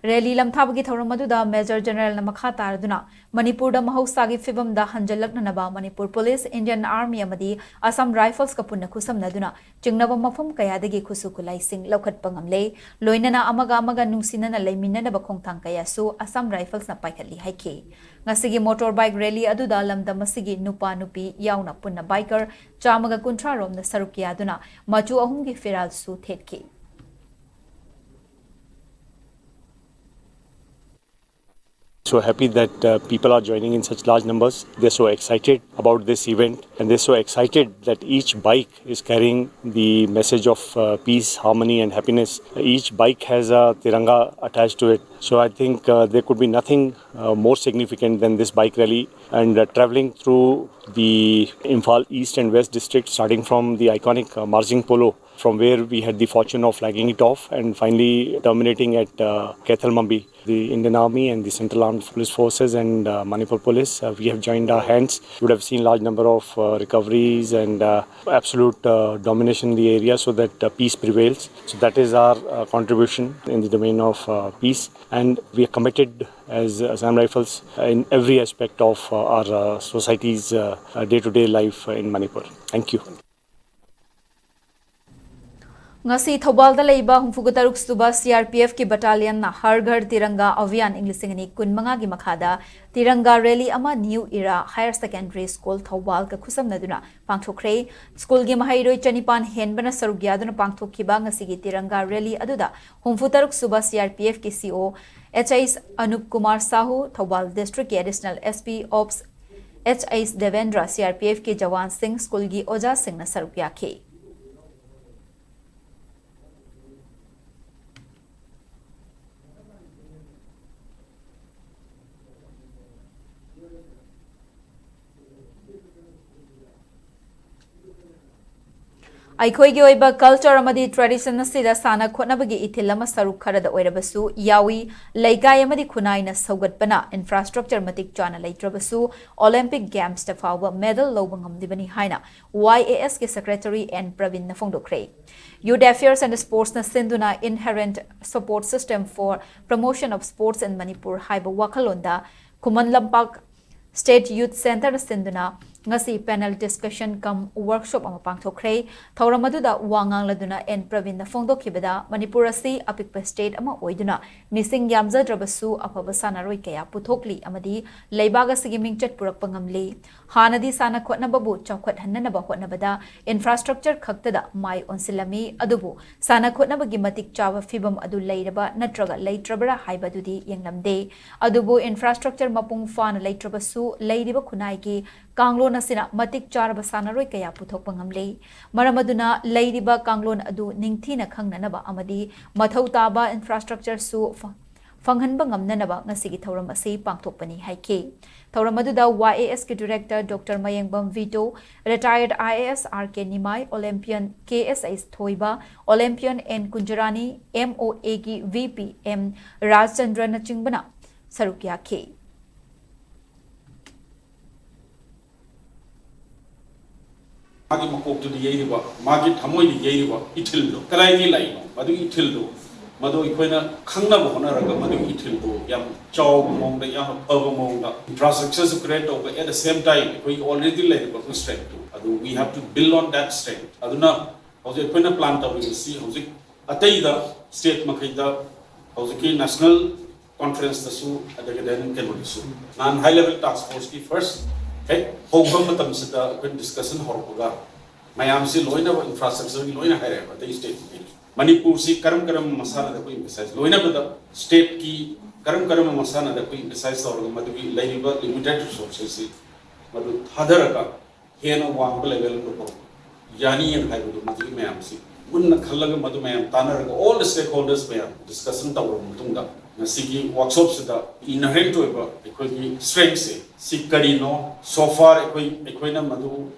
Rally ꯂꯝꯊꯥꯕꯒꯤ ꯊꯧꯔꯝ ꯑꯗꯨꯗ Major General ꯅ ꯃꯈꯥ ꯇꯥꯔꯗꯨꯅ ꯃꯅꯤꯄꯨꯔꯗ ꯃꯍꯧꯁꯥꯒꯤ ꯐꯤꯕꯝꯗ ꯍꯟꯖꯤꯜꯂꯛꯅꯅꯕ ꯃꯅꯤꯄꯨꯔ Police, Indian Army ꯑꯃꯗꯤ Assam Rifles ꯀ ꯄꯨꯟꯅ ꯈꯨꯠꯁꯝꯅꯗꯨꯅ ꯆꯤꯡꯅꯕ ꯃꯐꯝ ꯀꯌꯥꯗꯒꯤ ꯈꯨꯠꯁꯨ ꯈꯨꯠꯂꯥꯏꯁꯤꯡ ꯂꯧꯈꯠꯄ ꯉꯝꯂꯦ꯫ ꯂꯣꯏꯅꯅ ꯑꯃꯒ ꯑꯃꯒ ꯅꯨꯡꯁꯤꯅꯅ ꯂꯩꯃꯤꯟꯅꯅꯕ ꯈꯣꯡꯊꯥꯡ ꯀꯌꯥꯁꯨ Assam Rifles ꯅ ꯄꯥꯏꯈꯠꯂꯤ ꯍꯥꯏꯈꯤ꯫ ꯉꯁꯤꯒꯤ motorbike rally ꯑꯗꯨꯗ ꯂꯝꯗꯝ ꯑꯁꯤꯒꯤ ꯅꯨꯄꯥ ꯅꯨꯄꯤ ꯌꯥꯎꯅ ꯄꯨꯟꯅ biker ꯆꯥꯝꯃꯒ ꯀꯨꯟꯊ꯭ꯔꯥ ꯔꯣꯝꯅ ꯁꯔꯨꯛ ꯌꯥꯗꯨꯅ ꯃꯆꯨ ꯑꯍꯨꯝꯒꯤ ꯐꯤꯔꯥꯜꯁꯨ ꯊꯦꯠꯈꯤ꯫ So happy that uh, people are joining in such large numbers. They're so excited about this event, and they're so excited that each bike is carrying the message of uh, peace, harmony, and happiness. Each bike has a Tiranga attached to it. So I think uh, there could be nothing uh, more significant than this bike rally. And uh, traveling through the Imphal East and West district, starting from the iconic uh, Marjing Polo, from where we had the fortune of flagging it off and finally terminating at uh, Keithelmanbi. The Indian Army and the Central Armed Police Forces and uh, Manipur Police, uh, we have joined our hands. You would have seen large number of uh, recoveries and uh, absolute uh, domination in the area so that uh, peace prevails. So that is our uh, contribution in the domain of uh, peace. And we are committed as Assam Rifles in every aspect of uh, our uh, society's uh, uh, day-to-day life uh, in Manipur. Thank you. ꯉꯁꯤ ꯊꯧꯕꯥꯜꯗ ꯂꯩꯕ ꯍꯨꯝꯐꯨꯒ ꯇꯔꯨꯛ ꯁꯨꯕ ꯁꯤ ꯑꯥꯔ ꯄꯤ ꯑꯦꯐꯀꯤ ꯕꯠꯇꯥꯂꯤꯌꯟꯅ ꯍꯔ ꯘꯔ ꯇꯤꯔꯪꯒꯥ ꯑꯚꯤꯌꯥꯟ ꯏꯪ ꯂꯤꯁꯤꯡ ꯑꯅꯤ ꯀꯨꯟ ꯃꯉꯥꯒꯤ ꯃꯈꯥꯗ ꯇꯤꯔꯪꯒꯥ ꯔꯦꯂꯤ ꯑꯃ new era higher secondary school ꯊꯧꯕꯥꯜꯒ ꯈꯨꯠꯁꯝꯅꯗꯨꯅ ꯄꯥꯡꯊꯣꯛꯈ꯭ꯔꯦ꯫ ꯁ꯭ꯀꯨꯜꯒꯤ ꯃꯍꯩꯔꯣꯏ ꯆꯅꯤꯄꯥꯟ ꯍꯦꯟꯕꯅ ꯁꯔꯨꯛ ꯌꯥꯗꯨꯅ ꯄꯥꯡꯊꯣꯛꯈꯤꯕ ꯉꯁꯤꯒꯤ ꯇꯤꯔꯪꯒꯥ ꯔꯦꯂꯤ ꯑꯗꯨꯗ ꯍꯨꯝꯐꯨ ꯇꯔꯨꯛ ꯁꯨꯕ ꯁꯤ ꯑꯥꯔ ꯄꯤ ꯑꯦꯐꯀꯤ ꯁꯤ ꯑꯣ ꯑꯦꯆ ꯑꯩꯁ ꯑꯅꯨꯞ ꯀꯨꯃꯥꯔ ꯁꯥꯍꯨ, ꯊꯧꯕꯥꯜ ꯗꯤꯁꯇ꯭ꯔꯤꯛꯀꯤ ꯑꯦꯗꯤꯁꯅꯦꯜ ꯑꯦꯁ ꯄꯤ ꯑꯣꯞꯁ ꯑꯦꯆ ꯑꯩꯁ ꯗꯦꯕꯦꯟꯗ꯭ꯔ, ꯁꯤ ꯑꯥꯔ ꯄꯤ ꯑꯦꯐꯀꯤ ꯖꯋꯥꯟꯁꯤꯡ, ꯁ꯭ꯀꯨꯜꯒꯤ ꯑꯣꯖꯥꯁꯤꯡꯅ ꯁꯔꯨꯛ ꯌꯥꯈꯤ꯫ ꯑꯩꯈꯣꯏꯒꯤ ꯑꯣꯏꯕ ꯀꯜꯆꯔ ꯑꯃꯗꯤ ꯇ꯭ꯔꯦꯗꯤꯁꯟ ꯑꯁꯤꯗ ꯁꯥꯟꯅ ꯈꯣꯠꯅꯕꯒꯤ ꯏꯊꯤꯜ ꯑꯃ ꯁꯔꯨꯛ ꯈꯔꯗ ꯑꯣꯏꯔꯕꯁꯨ ꯌꯥꯎꯏ꯫ ꯂꯩꯀꯥꯏ ꯑꯃꯗꯤ ꯈꯨꯟꯅꯥꯏꯅ ꯁꯧꯒꯠꯄꯅ ꯏꯟꯐ꯭ꯔꯥꯁ꯭ꯇ꯭ꯔꯛꯆꯔ ꯃꯇꯤꯛ ꯆꯥꯅ ꯂꯩꯇ꯭ꯔꯕꯁꯨ ꯑꯣꯂꯦꯝꯄꯤꯛ ꯒꯦꯝꯁꯇ ꯐꯥꯎꯕ ꯃꯦꯗꯜ ꯂꯧꯕ ꯉꯝꯂꯤꯕꯅꯤ ꯍꯥꯏꯅ ꯋꯥꯏ ꯑꯦ ꯑꯦꯁꯀꯤ ꯁꯦꯀ꯭ꯔꯦꯇꯔꯤ ꯑꯦꯟ ꯄ꯭ꯔꯕꯤꯟꯅ ꯐꯣꯡꯗꯣꯛꯈ꯭ꯔꯦ꯫ Youth Affairs and Sportsꯅ ꯁꯤꯟꯗꯨꯅ Inherent Support System for Promotion of Sports in Manipur ꯍꯥꯏꯕ ꯋꯥꯈꯜꯂꯣꯟꯗ ꯈꯨꯃꯟ ꯂꯝꯄꯥꯛ State Youth Centreꯅ ꯁꯤꯟꯗꯨꯅ ꯉꯁꯤ panel discussion cum workshop ꯑꯃ ꯄꯥꯡꯊꯣꯛꯈ꯭ꯔꯦ꯫ ꯊꯧꯔꯝ ꯑꯗꯨꯗ ꯋꯥ ꯉꯥꯡꯂꯗꯨꯅ ꯑꯦꯟ ꯄ꯭ꯔꯕꯤꯟꯅ ꯐꯣꯡꯗꯣꯛꯈꯤꯕꯗ, ꯃꯅꯤꯄꯨꯔ ꯑꯁꯤ ꯑꯄꯤꯛꯄ state ꯑꯃ ꯑꯣꯏꯗꯨꯅ ꯃꯤꯁꯤꯡ ꯌꯥꯝꯖꯗ꯭ꯔꯕꯁꯨ ꯑꯐꯕ ꯁꯥꯟꯅꯔꯣꯏ ꯀꯌꯥ ꯄꯨꯊꯣꯛꯂꯤ ꯑꯃꯗꯤ ꯂꯩꯕꯥꯛ ꯑꯁꯤꯒꯤ ꯃꯤꯡꯆꯠ ꯄꯨꯔꯛꯄ ꯉꯝꯂꯤ꯫ ꯍꯥꯟꯅꯗꯤ ꯁꯥꯟꯅ ꯈꯣꯠꯅꯕꯕꯨ ꯆꯥꯎꯈꯠꯍꯟꯅꯅꯕ ꯍꯣꯠꯅꯕꯗ infrastructure ꯈꯛꯇꯗ ꯃꯥꯏ ꯑꯣꯟꯁꯤꯜꯂꯝꯃꯤ, ꯑꯗꯨꯕꯨ ꯁꯥꯟꯅ ꯈꯣꯠꯅꯕꯒꯤ ꯃꯇꯤꯛ ꯆꯥꯕ ꯐꯤꯚꯝ ꯑꯗꯨ ꯂꯩꯔꯕ ꯅꯠꯇ꯭ꯔꯒ ꯂꯩꯇ꯭ꯔꯕ꯭ꯔꯥ ꯍꯥꯏꯕꯗꯨꯗꯤ ꯌꯦꯡꯂꯝꯗꯦ꯫ ꯑꯗꯨꯕꯨ infrastructure ꯃꯄꯨꯡ ꯐꯥꯅ ꯂꯩꯇ꯭ꯔꯕꯁꯨ, ꯂꯩꯔꯤꯕ ꯈꯨꯟꯅꯥꯏꯒꯤ ꯀꯥꯡꯂꯣꯟ ꯑꯁꯤꯅ ꯃꯇꯤꯛ ꯆꯥꯔꯕ ꯁꯥꯟꯅꯔꯣꯏ ꯀꯌꯥ ꯄꯨꯊꯣꯛꯄ ꯉꯝꯂꯦ꯫ ꯃꯔꯝ ꯑꯗꯨꯅ ꯂꯩꯔꯤꯕ ꯀꯥꯡꯂꯣꯟ ꯑꯗꯨ ꯅꯤꯡꯊꯤꯅ ꯈꯪꯅꯅꯕ ꯑꯃꯗꯤ ꯃꯊꯧ ꯇꯥꯕ infrastructure ꯁꯨ ꯐ-, ꯐꯪꯍꯟꯕ ꯉꯝꯅꯅꯕ ꯉꯁꯤꯒꯤ ꯊꯧꯔꯝ ꯑꯁꯤ ꯄꯥꯡꯊꯣꯛꯄꯅꯤ ꯍꯥꯏꯈꯤ꯫ ꯊꯧꯔꯝ ꯑꯗꯨꯗ Y A S ꯀꯤ director Doctor Mayengbam ꯚꯤꯇꯣ, retired I A S R K Nimai, Olympian K S H ꯊꯣꯏꯕ, Olympian N Kunjarani, M O A ꯒꯤ V P M ꯔꯥꯖꯆꯟꯗ꯭ꯔꯅꯆꯤꯡꯕꯅ ꯁꯔꯨꯛ ꯌꯥꯈꯤ꯫ ꯃꯥꯒꯤ ꯃꯀꯣꯛꯇꯨꯗ ꯌꯩꯔꯤꯕ, ꯃꯥꯒꯤ ꯊꯃꯣꯏꯗ ꯌꯩꯔꯤꯕ ꯏꯊꯤꯜꯗꯣ ꯀꯗꯥꯏꯗꯒꯤ ꯂꯥꯛꯏꯅꯣ? ꯃꯗꯨꯒꯤ ꯏꯊꯤꯜꯗꯣ, ꯃꯗꯨ ꯑꯩꯈꯣꯏꯅ ꯈꯪꯅꯕ ꯍꯣꯠꯅꯔꯒ, ꯃꯗꯨꯒꯤ ꯏꯊꯤꯜꯗꯣ ꯌꯥꯝ ꯆꯥꯎꯕ ꯃꯑꯣꯡꯗ, ꯌꯥꯝ ꯐꯕ ꯃꯑꯣꯡꯗ infrastructure ꯁꯨ create ꯇꯧꯕ, at the same time ꯑꯩꯈꯣꯏꯒꯤ already ꯂꯩꯔꯤꯕ ꯑꯩꯈꯣꯏ strength ꯇꯨ, ꯑꯗꯨ we have to build on that strength꯫ ꯑꯗꯨꯅ ꯍꯧꯖꯤꯛ ꯑꯩꯈꯣꯏꯅ plan ꯇꯧꯔꯤꯕꯁꯤ, ꯍꯧꯖꯤꯛ ꯑꯇꯩꯗ state ꯃꯈꯩꯗ, ꯍꯧꯖꯤꯛꯀꯤ national conference ꯇꯁꯨ, ꯑꯗꯒꯤ then ꯀꯩꯅꯣꯗꯁꯨ, ꯅꯍꯥꯟ high level task force ꯀꯤ first ꯍꯦꯛ ꯍꯧꯕ ꯃꯇꯝꯁꯤꯗ ꯑꯩꯈꯣꯏꯅ discussion ꯍꯧꯔꯛꯄꯒ ꯃꯌꯥꯝꯁꯤ ꯂꯣꯏꯅ infrastructure ꯒꯤ ꯂꯣꯏꯅ ꯍꯥꯏꯔꯛꯑꯦꯕ, ꯑꯇꯩ state ꯃꯈꯩꯅꯁꯨ꯫ ꯃꯅꯤꯄꯨꯔꯁꯤ ꯀꯔꯝ ꯀꯔꯝꯕ ꯃꯁꯥꯟꯅꯗ ꯑꯩꯈꯣꯏ emphasize, ꯂꯣꯏꯅꯕꯗ state ꯀꯤ ꯀꯔꯝ ꯀꯔꯝꯕ ꯃꯁꯥꯟꯅꯗ ꯑꯩꯈꯣꯏ emphasize ꯇꯧꯔꯒ ꯃꯗꯨꯒꯤ ꯂꯩꯔꯤꯕ limited resources ꯁꯤ ꯃꯗꯨ ꯊꯥꯗꯔꯒ ꯍꯦꯟꯅ ꯋꯥꯡꯕ level ꯑꯃꯗ ꯄꯨꯔꯛꯄ ꯌꯥꯅꯤꯅ ꯍꯥꯏꯕꯗꯨ, ꯃꯗꯨꯒꯤ ꯃꯌꯥꯝꯁꯤ ꯃꯨꯟꯅ ꯈꯜꯂꯒ, ꯃꯗꯨ ꯃꯌꯥꯝ ꯇꯥꯟꯅꯔꯒ, all the stakeholders ꯃꯌꯥꯝ discussion ꯇꯧꯔꯕ ꯃꯇꯨꯡꯗ, ꯉꯁꯤꯒꯤ workshop ꯁꯤꯗ inherent ꯑꯣꯏꯕ ꯑꯩꯈꯣꯏꯒꯤ strength ꯁꯦ ꯁꯤ ꯀꯔꯤꯅꯣ, so far ꯑꯩꯈꯣꯏ, ꯑꯩꯈꯣꯏꯅ ꯃꯗꯨ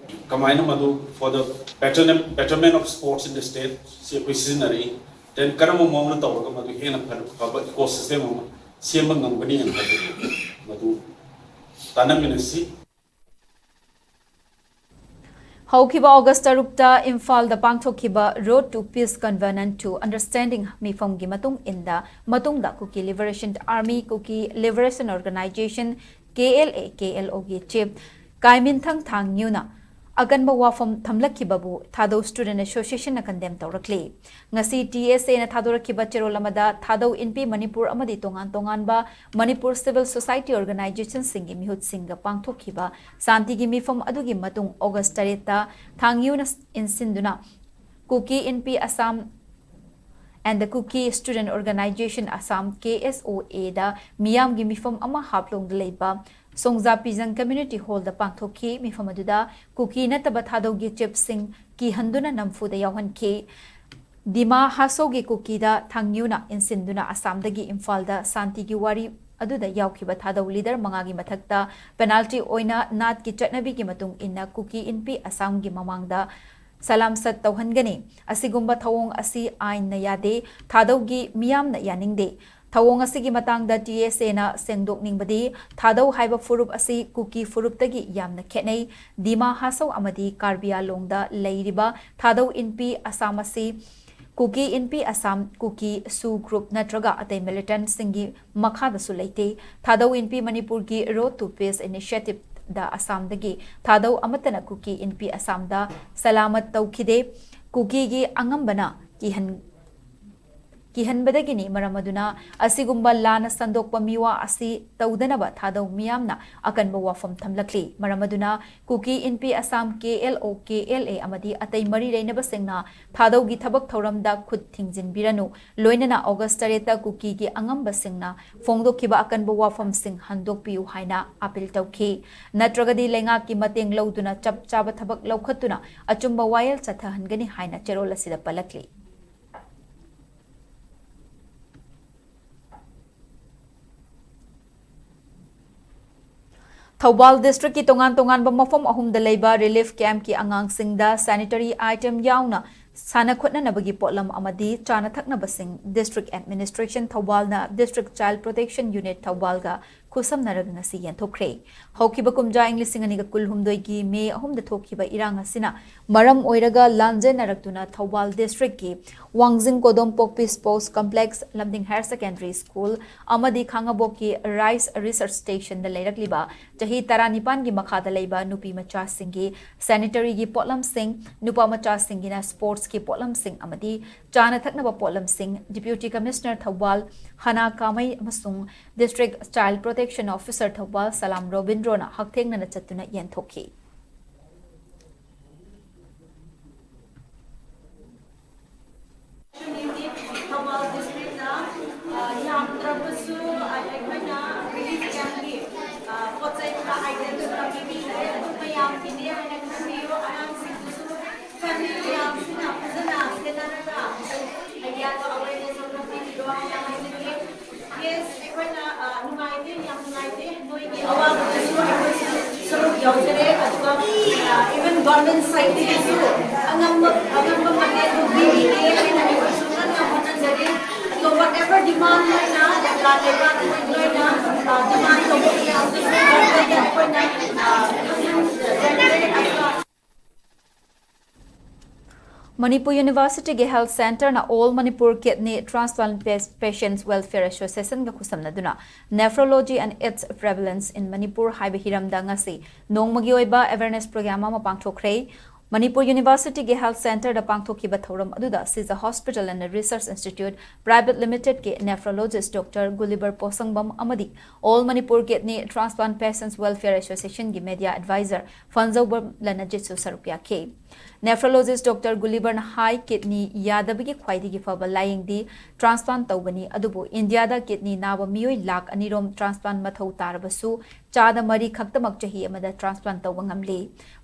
ꯀꯃꯥꯏꯅ ꯃꯗꯨ for the betterment, betterment of sports in the state ꯁꯤ ꯑꯩꯈꯣꯏ ꯁꯤꯖꯤꯟꯅꯔꯛꯏ, then ꯀꯔꯝꯕ ꯃꯑꯣꯡꯗ ꯇꯧꯔꯒ ꯃꯗꯨ ꯍꯦꯟꯅ ꯐ-, ꯐꯕ ecosystem ꯑꯃ ꯁꯦꯝꯕ ꯉꯝꯒꯅꯤ ꯍꯥꯏꯕꯗꯨ ꯃꯗꯨ ꯇꯥꯟꯅꯃꯤꯟꯅꯁꯤ꯫ ꯍꯧꯈꯤꯕ ꯑꯣꯒꯁ ꯇꯔꯨꯛꯇ ꯏꯝꯐꯥꯜꯗ ꯄꯥꯡꯊꯣꯛꯈꯤꯕ Road to Peace Covenant to Understanding ꯃꯤꯐꯝꯒꯤ ꯃꯇꯨꯡ ꯏꯟꯗ, ꯃꯇꯨꯡꯗ Kuki Liberation Army, Kuki Liberation Organization, K L A, K L O ꯒꯤ chief ꯂꯥꯏꯃꯤꯟꯊꯪ ꯊꯥꯡꯉ꯭ꯌꯨꯅ ꯑꯀꯟꯕ ꯋꯥꯐꯝ ꯊꯝꯂꯛꯈꯤꯕꯕꯨ ꯊꯥꯗꯧ Student Associationꯅ condemn ꯇꯧꯔꯛꯂꯤ꯫ ꯉꯁꯤ TSAꯅ ꯊꯥꯗꯣꯔꯛꯈꯤꯕ ꯆꯦꯔꯣꯜ ꯑꯃꯗ ꯊꯥꯗꯧ ꯏꯟꯄꯤ ꯃꯅꯤꯄꯨꯔ ꯑꯃꯗꯤ ꯇꯣꯉꯥꯟ ꯇꯣꯉꯥꯟꯕ ꯃꯅꯤꯄꯨꯔ civil society organizationꯁꯤꯡꯒꯤ ꯃꯤꯍꯨꯠꯁꯤꯡꯒ ꯄꯥꯡꯊꯣꯛꯈꯤꯕ ꯁꯥꯟꯇꯤꯒꯤ ꯃꯤꯐꯝ ꯑꯗꯨꯒꯤ ꯃꯇꯨꯡ August ꯇꯔꯦꯠꯇ ꯊꯥꯡꯉ꯭ꯌꯨꯅ ꯏꯟꯁꯤꯟꯗꯨꯅ ꯀꯨꯀꯤ ꯏꯟꯄꯤ Assam and the Kuki Student Organization Assam, KSOAꯗ ꯃꯤꯌꯥꯝꯒꯤ ꯃꯤꯐꯝ ꯑꯃ ꯍꯥꯐꯂꯣꯡꯗ ꯂꯩꯕ ꯁꯣꯡꯖꯥꯄꯤꯖꯪ Community Hallꯗ ꯄꯥꯡꯊꯣꯛꯈꯤ꯫ ꯃꯤꯐꯝ ꯑꯗꯨꯗ ꯀꯨꯀꯤ ꯅꯠꯇꯕ ꯊꯥꯗꯧꯒꯤ chiefꯁꯤꯡ ꯀꯤꯍꯟꯗꯨꯅ ꯅꯝꯐꯨꯗ ꯌꯥꯎꯍꯟꯈꯤ꯫ ꯗꯤꯃꯥ ꯍꯥꯁꯧꯒꯤ ꯀꯨꯀꯤꯗ ꯊꯥꯡꯉ꯭ꯌꯨꯅ ꯏꯟꯁꯤꯟꯗꯨꯅ ꯑꯁꯥꯝꯗꯒꯤ ꯏꯝꯐꯥꯜꯗ ꯁꯥꯟꯇꯤꯒꯤ ꯋꯥꯔꯤ ꯑꯗꯨꯗ ꯌꯥꯎꯈꯤꯕ ꯊꯥꯗꯧ leader ꯃꯉꯥꯒꯤ ꯃꯊꯛꯇ penalty ꯑꯣꯏꯅ ꯅꯥꯠꯀꯤ ꯆꯠꯅꯕꯤꯒꯤ ꯃꯇꯨꯡ ꯏꯟꯅ ꯀꯨꯀꯤ ꯏꯟꯄꯤ ꯑꯁꯥꯝꯒꯤ ꯃꯃꯥꯡꯗ ꯁꯂꯥꯝꯁꯠ ꯇꯧꯍꯟꯒꯅꯤ꯫ ꯑꯁꯤꯒꯨꯝꯕ ꯊꯧꯑꯣꯡ ꯑꯁꯤ ꯑꯥꯏꯟꯅ ꯌꯥꯗꯦ, ꯊꯥꯗꯧꯒꯤ ꯃꯤꯌꯥꯝꯅ ꯌꯥꯅꯤꯡꯗꯦ꯫ ꯊꯧꯑꯣꯡ ꯑꯁꯤꯒꯤ ꯃꯇꯥꯡꯗ TSAꯅ ꯁꯦꯡꯗꯣꯛꯅꯤꯡꯕꯗꯤ, ꯊꯥꯗꯧ ꯍꯥꯏꯕ ꯐꯨꯔꯨꯞ ꯑꯁꯤ ꯀꯨꯀꯤ ꯐꯨꯔꯨꯞꯇꯒꯤ ꯌꯥꯝꯅ ꯈꯦꯠꯅꯩ꯫ ꯗꯤꯃꯥ ꯍꯥꯁꯧ ꯑꯃꯗꯤ ꯀꯥꯔꯕꯤ ꯑꯥꯂꯣꯡꯗ ꯂꯩꯔꯤꯕ ꯊꯥꯗꯧ ꯏꯟꯄꯤ ꯑꯁꯥꯝ ꯑꯁꯤ ꯀꯨꯀꯤ ꯏꯟꯄꯤ ꯑꯁꯥꯝ, ꯀꯨꯀꯤ ꯁꯨ group ꯅꯠꯇ꯭ꯔꯒ ꯑꯇꯩ militantꯁꯤꯡꯒꯤ ꯃꯈꯥꯗꯁꯨ ꯂꯩꯇꯦ꯫ ꯊꯥꯗꯧ ꯏꯟꯄꯤ ꯃꯅꯤꯄꯨꯔꯒꯤ Road to Peace Initiativeꯗ ꯑꯁꯥꯝꯗꯒꯤ ꯊꯥꯗꯧ ꯑꯃꯠꯇꯅ ꯀꯨꯀꯤ ꯏꯟꯄꯤ ꯑꯁꯥꯝꯗ ꯁꯂꯥꯃꯠ ꯇꯧꯈꯤꯗꯦ꯫ ꯀꯨꯀꯤꯒꯤ ꯑꯉꯝꯕꯅ ꯀꯤꯍꯟ-, ꯀꯤꯍꯟꯕꯗꯒꯤꯅꯤ꯫ ꯃꯔꯝ ꯑꯗꯨꯅ ꯑꯁꯤꯒꯨꯝꯕ ꯂꯥꯟꯅ ꯁꯟꯗꯣꯛꯄ ꯃꯤꯋꯥ ꯑꯁꯤ ꯇꯧꯗꯅꯕ ꯊꯥꯗꯧ ꯃꯤꯌꯥꯝꯅ ꯑꯀꯟꯕ ꯋꯥꯐꯝ ꯊꯝꯂꯛꯂꯤ꯫ ꯃꯔꯝ ꯑꯗꯨꯅ ꯀꯨꯀꯤ ꯏꯟꯄꯤ ꯑꯁꯥꯝ, KLO, KLA ꯑꯃꯗꯤ ꯑꯇꯩ ꯃꯔꯤ ꯂꯩꯅꯕꯁꯤꯡꯅ ꯊꯥꯗꯧꯒꯤ ꯊꯕꯛ ꯊꯧꯔꯝꯗ ꯈꯨꯠ ꯊꯤꯡꯖꯤꯟꯕꯤꯔꯅꯨ꯫ ꯂꯣꯏꯅꯅ August ꯇꯔꯦꯠꯇ ꯀꯨꯀꯤꯒꯤ ꯑꯉꯝꯕꯁꯤꯡꯅ ꯐꯣꯡꯗꯣꯛꯈꯤꯕ ꯑꯀꯟꯕ ꯋꯥꯐꯝꯁꯤꯡ ꯍꯟꯗꯣꯛꯄꯤꯌꯨ ꯍꯥꯏꯅ appeal ꯇꯧꯈꯤ꯫ ꯅꯠꯇ꯭ꯔꯒꯗꯤ ꯂꯩꯉꯥꯛꯀꯤ ꯃꯇꯦꯡ ꯂꯧꯗꯨꯅ ꯆꯞ ꯆꯥꯕ ꯊꯕꯛ ꯂꯧꯈꯠꯇꯨꯅ ꯑꯆꯨꯝꯕ ꯋꯥꯌꯦꯜ ꯆꯠꯊꯍꯟꯒꯅꯤ ꯍꯥꯏꯅ ꯆꯦꯔꯣꯜ ꯑꯁꯤꯗ ꯄꯜꯂꯛꯂꯤ꯫ ꯊꯧꯕꯥꯜ districtꯀꯤ ꯇꯣꯉꯥꯟ ꯇꯣꯉꯥꯟꯕ ꯃꯐꯝ ꯑꯍꯨꯝꯗ ꯂꯩꯕ relief campꯀꯤ ꯑꯉꯥꯡꯁꯤꯡꯗ sanitary item ꯌꯥꯎꯅ ꯁꯥꯟꯅ ꯈꯣꯠꯅꯅꯕꯒꯤ ꯄꯣꯠꯂꯝ ꯑꯃꯗꯤ ꯆꯥꯅ ꯊꯛꯅꯕꯁꯤꯡ district administration ꯊꯧꯕꯥꯜꯅ district child protection unit ꯊꯧꯕꯥꯜꯒ ꯈꯨꯠꯁꯝꯅꯔꯒ ꯉꯁꯤ ꯌꯦꯟꯊꯣꯛꯈ꯭ꯔꯦ꯫ ꯍꯧꯈꯤꯕ ꯀꯨꯝꯖꯥ ꯏꯪ ꯂꯤꯁꯤꯡ ꯑꯅꯤꯒ ꯀꯨꯟꯍꯨꯝꯗꯣꯏꯒꯤ ꯃꯦ ꯑꯍꯨꯝꯗ ꯊꯣꯛꯈꯤꯕ ꯏꯔꯥꯡ ꯑꯁꯤꯅ ꯃꯔꯝ ꯑꯣꯏꯔꯒ ꯂꯥꯟꯖꯦꯟꯅꯔꯛꯇꯨꯅ ꯊꯧꯕꯥꯜ districtꯀꯤ ꯋꯥꯡꯖꯤꯡ ꯀꯣꯗꯣꯝ ꯄꯣꯛꯄꯤ Sports Complex, ꯂꯝꯗꯤꯡ Higher Secondary School ꯑꯃꯗꯤ ꯈꯥꯉꯕꯣꯛꯀꯤ Rice Research Stationꯗ ꯂꯩꯔꯛꯂꯤꯕ ꯆꯍꯤ ꯇꯔꯥꯅꯤꯄꯥꯟꯒꯤ ꯃꯈꯥꯗ ꯂꯩꯕ ꯅꯨꯄꯤ ꯃꯆꯥꯁꯤꯡꯒꯤ sanitarygꯤ ꯄꯣꯠꯂꯝꯁꯤꯡ, ꯅꯨꯄꯥ ꯃꯆꯥꯁꯤꯡꯒꯤꯅ sportsꯀꯤ ꯄꯣꯠꯂꯝꯁꯤꯡ ꯑꯃꯗꯤ ꯆꯥꯅ ꯊꯛꯅꯕ ꯄꯣꯠꯂꯝꯁꯤꯡ Deputy Commissioner ꯊꯧꯕꯥꯜ ꯍꯅꯥ ꯀꯥꯃꯩ ꯑꯃꯁꯨꯡ District Child Protection Officer Thoubal ꯁꯂꯥꯝ ꯔꯣꯕꯤꯟꯗ꯭ꯔꯣꯅ ꯍꯛꯊꯦꯡꯅꯅ ꯆꯠꯇꯨꯅ ꯌꯦꯟꯊꯣꯛꯈꯤ꯫ ꯊꯧꯕꯥꯜ districtꯅ, ꯑ, ꯌꯥꯝꯗ꯭ꯔꯕꯁꯨ, ꯑ, ꯑꯩꯈꯣꯏꯅ relief campꯀꯤ, ꯑ, ꯄꯣꯠ ꯆꯩ ꯈꯔ items ꯈꯔ ꯄꯤꯕꯤꯈ꯭ꯔꯦ꯫ ꯑꯗꯨ ꯃꯌꯥꯝꯒꯤꯅꯦ ꯍꯥꯏꯅ ꯈꯟꯕꯤꯌꯨ꯫ ꯑꯉꯥꯡꯁꯤꯡꯗꯨꯁꯨ family ꯃꯌꯥꯝꯁꯤꯅ ꯐꯖꯅ ꯁꯦꯟꯅꯔꯒ ꯑꯩ idea ꯑꯃ awareness ꯑꯃ ꯄꯤꯕꯤꯔꯣ ꯍꯥꯏꯅ ꯍꯥꯏꯖꯒꯦ꯫ Yes, ꯑꯩꯈꯣꯏꯅ, ꯑ, ꯅꯨꯡꯉꯥꯏꯇꯦ, ꯌꯥꯝ ꯅꯨꯡꯉꯥꯏꯇꯦ꯫ ꯅꯣꯏꯒꯤ ꯑꯋꯥꯕꯗꯁꯨ ꯑꯩꯈꯣꯏꯁꯨ ꯁꯔꯨꯛ ꯌꯥꯎꯖꯔꯦ꯫ ꯑꯗꯨꯒ, ꯑ, even government sideꯇꯒꯤꯁꯨ ꯑꯉꯝꯕ, ꯑꯉꯝꯕ ꯃꯇꯦꯡ ꯑꯗꯨꯝ ꯄꯤꯕꯤꯒꯦ ꯍꯥꯏꯅ ꯑꯩꯈꯣꯏꯁꯨ ꯀꯟꯅ ꯍꯣꯠꯅꯖꯔꯤ꯫ ꯑꯗꯣ whatever demand ꯂꯩꯅ, ꯂꯩꯕꯥꯛ ꯂꯩꯕꯥꯛꯀꯤ ꯂꯣꯏꯅ, ꯑ, demand ꯇꯧꯕ ꯃꯌꯥꯝꯗꯨꯁꯨ governmentꯇ ꯑꯩꯈꯣꯏꯅ, ꯑ, ꯈꯪꯍꯟꯖꯔꯦ꯫ ꯑꯗꯨꯒ Manipur Universityꯒꯤ Health Centreꯅ All Manipur Kidney Transplant Pas-, Patients Welfare Associationꯒ ꯈꯨꯠꯁꯝꯅꯗꯨꯅ Nephrology and its Prevalence in Manipur ꯍꯥꯏꯕ ꯍꯤꯔꯝꯗ ꯉꯁꯤ ꯅꯣꯡꯃꯒꯤ ꯑꯣꯏꯕ awareness program ꯑꯃ ꯄꯥꯡꯊꯣꯛꯈ꯭ꯔꯦ꯫ ꯃꯅꯤꯄꯨꯔ Universityꯒꯤ Health Centreꯗ ꯄꯥꯡꯊꯣꯛꯈꯤꯕ ꯊꯧꯔꯝ ꯑꯗꯨꯗ Sija Hospital and Research Institute Private Limitedꯀꯤ nephrologist Doctor Gulliver ꯄꯣꯁꯪꯕꯝ ꯑꯃꯗꯤ All Manipur Kidney Transplant Patients Welfare Associationꯒꯤ media advisor ꯐꯟꯖꯧꯕꯝ ꯂꯅꯖꯤꯠꯁꯨ ꯁꯔꯨꯛ ꯌꯥꯈꯤ꯫ Nephrologist Doctor Gulliverꯅ ꯍꯥꯏ, kidney ꯌꯥꯗꯕꯒꯤ ꯈ꯭ꯋꯥꯏꯗꯒꯤ ꯐꯕ ꯂꯥꯌꯦꯡꯗꯤ transplant ꯇꯧꯕꯅꯤ, ꯑꯗꯨꯕꯨ ꯏꯟꯗꯤꯌꯥꯗ kidney ꯅꯥꯕ ꯃꯤꯑꯣꯏ ꯂꯥꯈ ꯑꯅꯤꯔꯣꯝ transplant ꯃꯊꯧ ꯇꯥꯔꯕꯁꯨ ꯆꯥꯗ ꯃꯔꯤ ꯈꯛꯇꯃꯛ ꯆꯍꯤ ꯑꯃꯗ transplant ꯇꯧꯕ ꯉꯝꯂꯤ꯫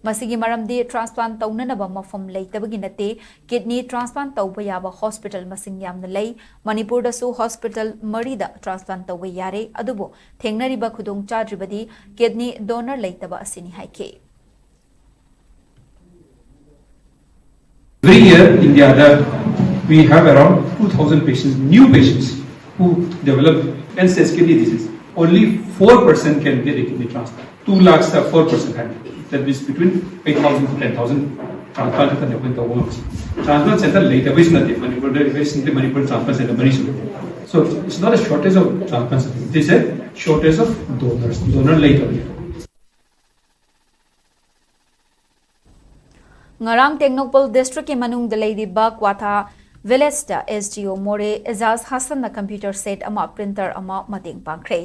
ꯃꯁꯤꯒꯤ ꯃꯔꯝꯗꯤ transplant ꯇꯧꯅꯅꯕ ꯃꯐꯝ ꯂꯩꯇꯕꯒꯤ ꯅꯠꯇꯦ, kidney transplant ꯇꯧꯕ ꯌꯥꯕ hospital ꯃꯁꯤꯡ ꯌꯥꯝꯅ ꯂꯩ꯫ ꯃꯅꯤꯄꯨꯔꯗꯁꯨ hospital ꯃꯔꯤꯗ transplant ꯇꯧꯕ ꯌꯥꯔꯦ, ꯑꯗꯨꯕꯨ ꯊꯦꯡꯅꯔꯤꯕ ꯈꯨꯗꯣꯡꯆꯥꯗ꯭ꯔꯤꯕꯗꯤ kidney donor ꯂꯩꯇꯕ ꯑꯁꯤꯅꯤ ꯍꯥꯏꯈꯤ꯫ Every year, India, we have around two thousand patients, new patients, who develop end-stage kidney disease. Only four percent can get a kidney transplant. Two lakhs ꯇ four percent ꯍꯥꯏꯕ, that is between eight thousand to ten thousand transplant ꯈꯛꯇꯅꯦ ꯑꯩꯈꯣꯏꯅ ꯇꯧꯕ ꯉꯝꯃꯤꯁꯦ. Transplant center ꯂꯩꯇꯕꯩꯁꯨ ꯅꯠꯇꯦ, ꯃꯅꯤꯄꯨꯔꯗ very simply Manipur transplant center ꯃꯔꯤꯁꯨ ꯂꯩꯇꯦ. So it's not a shortage of transplant center, it is a shortage of donors, donor ꯂꯩꯇꯕꯅꯤ꯫ ꯉꯔꯥꯡ ꯇꯦꯡꯅꯧꯄꯜ ꯗꯤꯁꯇ꯭ꯔꯤꯛꯀꯤ ꯃꯅꯨꯡꯗ ꯂꯩꯔꯤꯕ ꯀ꯭ꯋꯥꯊꯥ ꯚꯤꯂꯦꯖꯇ ꯑꯦꯁ ꯗꯤ ꯑꯣ ꯃꯣꯔꯦ ꯑꯦꯖꯥꯖ ꯍꯥꯁꯟꯅ ꯀꯝꯄ꯭ꯌꯨꯇꯔ ꯁꯦꯠ ꯑꯃ, ꯄ꯭ꯔꯤꯟꯇꯔ ꯑꯃ ꯃꯇꯦꯡ ꯄꯥꯡꯈ꯭ꯔꯦ꯫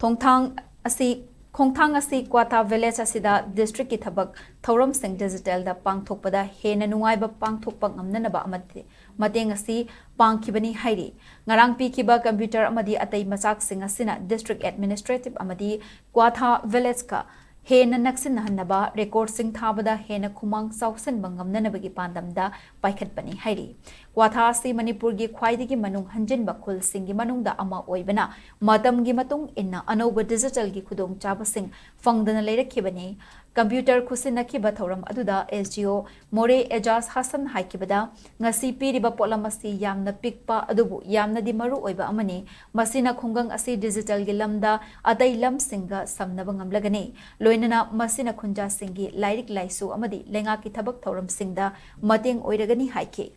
ꯊꯣꯡꯊꯥꯡ ꯑꯁꯤ, ꯈꯣꯡꯊꯥꯡ ꯑꯁꯤ ꯀ꯭ꯋꯥꯊꯥ ꯚꯤꯂꯦꯖ ꯑꯁꯤꯗ ꯗꯤꯁꯇ꯭ꯔꯤꯛꯀꯤ ꯊꯕꯛ ꯊꯧꯔꯝꯁꯤꯡ ꯗꯤꯖꯤꯇꯦꯜꯗ ꯄꯥꯡꯊꯣꯛꯄꯗ ꯍꯦꯟꯅ ꯅꯨꯡꯉꯥꯏꯕ ꯄꯥꯡꯊꯣꯛꯄ ꯉꯝꯅꯅꯕ ꯑꯃꯗꯤ ꯃꯇꯦꯡ ꯑꯁꯤ ꯄꯥꯡꯈꯤꯕꯅꯤ ꯍꯥꯏꯔꯤ꯫ ꯉꯔꯥꯡ ꯄꯤꯈꯤꯕ ꯀꯝꯄ꯭ꯌꯨꯇꯔ ꯑꯃꯗꯤ ꯑꯇꯩ ꯃꯆꯥꯛꯁꯤꯡ ꯑꯁꯤꯅ ꯗꯤꯁꯇ꯭ꯔꯤꯛ ꯑꯦꯗꯃꯤꯅꯤꯁꯇ꯭ꯔꯦꯇꯤꯚ ꯑꯃꯗꯤ ꯀ꯭ꯋꯥꯊꯥ ꯚꯤꯂꯦꯖꯀ ꯍꯦꯟꯅ ꯅꯛꯁꯤꯟꯅꯍꯟꯅꯕ, ꯔꯦꯀꯣꯔꯗꯁꯤꯡ ꯊꯥꯕꯗ ꯍꯦꯟꯅ ꯈꯨꯃꯥꯡ ꯆꯥꯎꯁꯤꯟꯕ ꯉꯝꯅꯅꯕꯒꯤ ꯄꯥꯟꯗꯝꯗ ꯄꯥꯏꯈꯠꯄꯅꯤ ꯍꯥꯏꯔꯤ꯫ ꯀ꯭ꯋꯥꯊꯥ ꯑꯁꯤ ꯃꯅꯤꯄꯨꯔꯒꯤ ꯈ꯭ꯋꯥꯏꯗꯒꯤ ꯃꯅꯨꯡ ꯍꯟꯖꯤꯟꯕ ꯈꯨꯜꯁꯤꯡꯒꯤ ꯃꯅꯨꯡꯗ ꯑꯃ ꯑꯣꯏꯕꯅ, ꯃꯇꯝꯒꯤ ꯃꯇꯨꯡ ꯏꯟꯅ ꯑꯅꯧꯕ ꯗꯤꯖꯤꯇꯦꯜꯒꯤ ꯈꯨꯗꯣꯡꯆꯥꯕꯁꯤꯡ ꯐꯪꯗꯅ ꯂꯩꯔꯛꯈꯤꯕꯅꯤ꯫ ꯀꯝꯄ꯭ꯌꯨꯇꯔ ꯈꯨꯠꯁꯤꯟꯅꯈꯤꯕ ꯊꯧꯔꯝ ꯑꯗꯨꯗ ꯑꯦꯁ ꯗꯤ ꯑꯣ ꯃꯣꯔꯦ ꯑꯦꯖꯥꯖ ꯍꯥꯁꯟ ꯍꯥꯏꯈꯤꯕꯗ, ꯉꯁꯤ ꯄꯤꯔꯤꯕ ꯄꯣꯠꯂꯝ ꯑꯁꯤ ꯌꯥꯝꯅ ꯄꯤꯛꯄ ꯑꯗꯨꯕꯨ ꯌꯥꯝꯅꯗꯤ ꯃꯔꯨ ꯑꯣꯏꯕ ꯑꯃꯅꯤ꯫ ꯃꯁꯤꯅ ꯈꯨꯡꯒꯪ ꯑꯁꯤ ꯗꯤꯖꯤꯇꯦꯜꯒꯤ ꯂꯝꯗ ꯑꯇꯩ ꯂꯝꯁꯤꯡꯒ ꯁꯝꯅꯕ ꯉꯝꯂꯒꯅꯤ꯫ ꯂꯣꯏꯅꯅ ꯃꯁꯤꯅ ꯈꯨꯟꯖꯥꯁꯤꯡꯒꯤ ꯂꯥꯏꯔꯤꯛ ꯂꯥꯏꯁꯨ ꯑꯃꯗꯤ ꯂꯩꯉꯥꯛꯀꯤ ꯊꯕꯛ ꯊꯧꯔꯝꯁꯤꯡꯗ ꯃꯇꯦꯡ ꯑꯣꯏꯔꯒꯅꯤ ꯍꯥꯏꯈꯤ꯫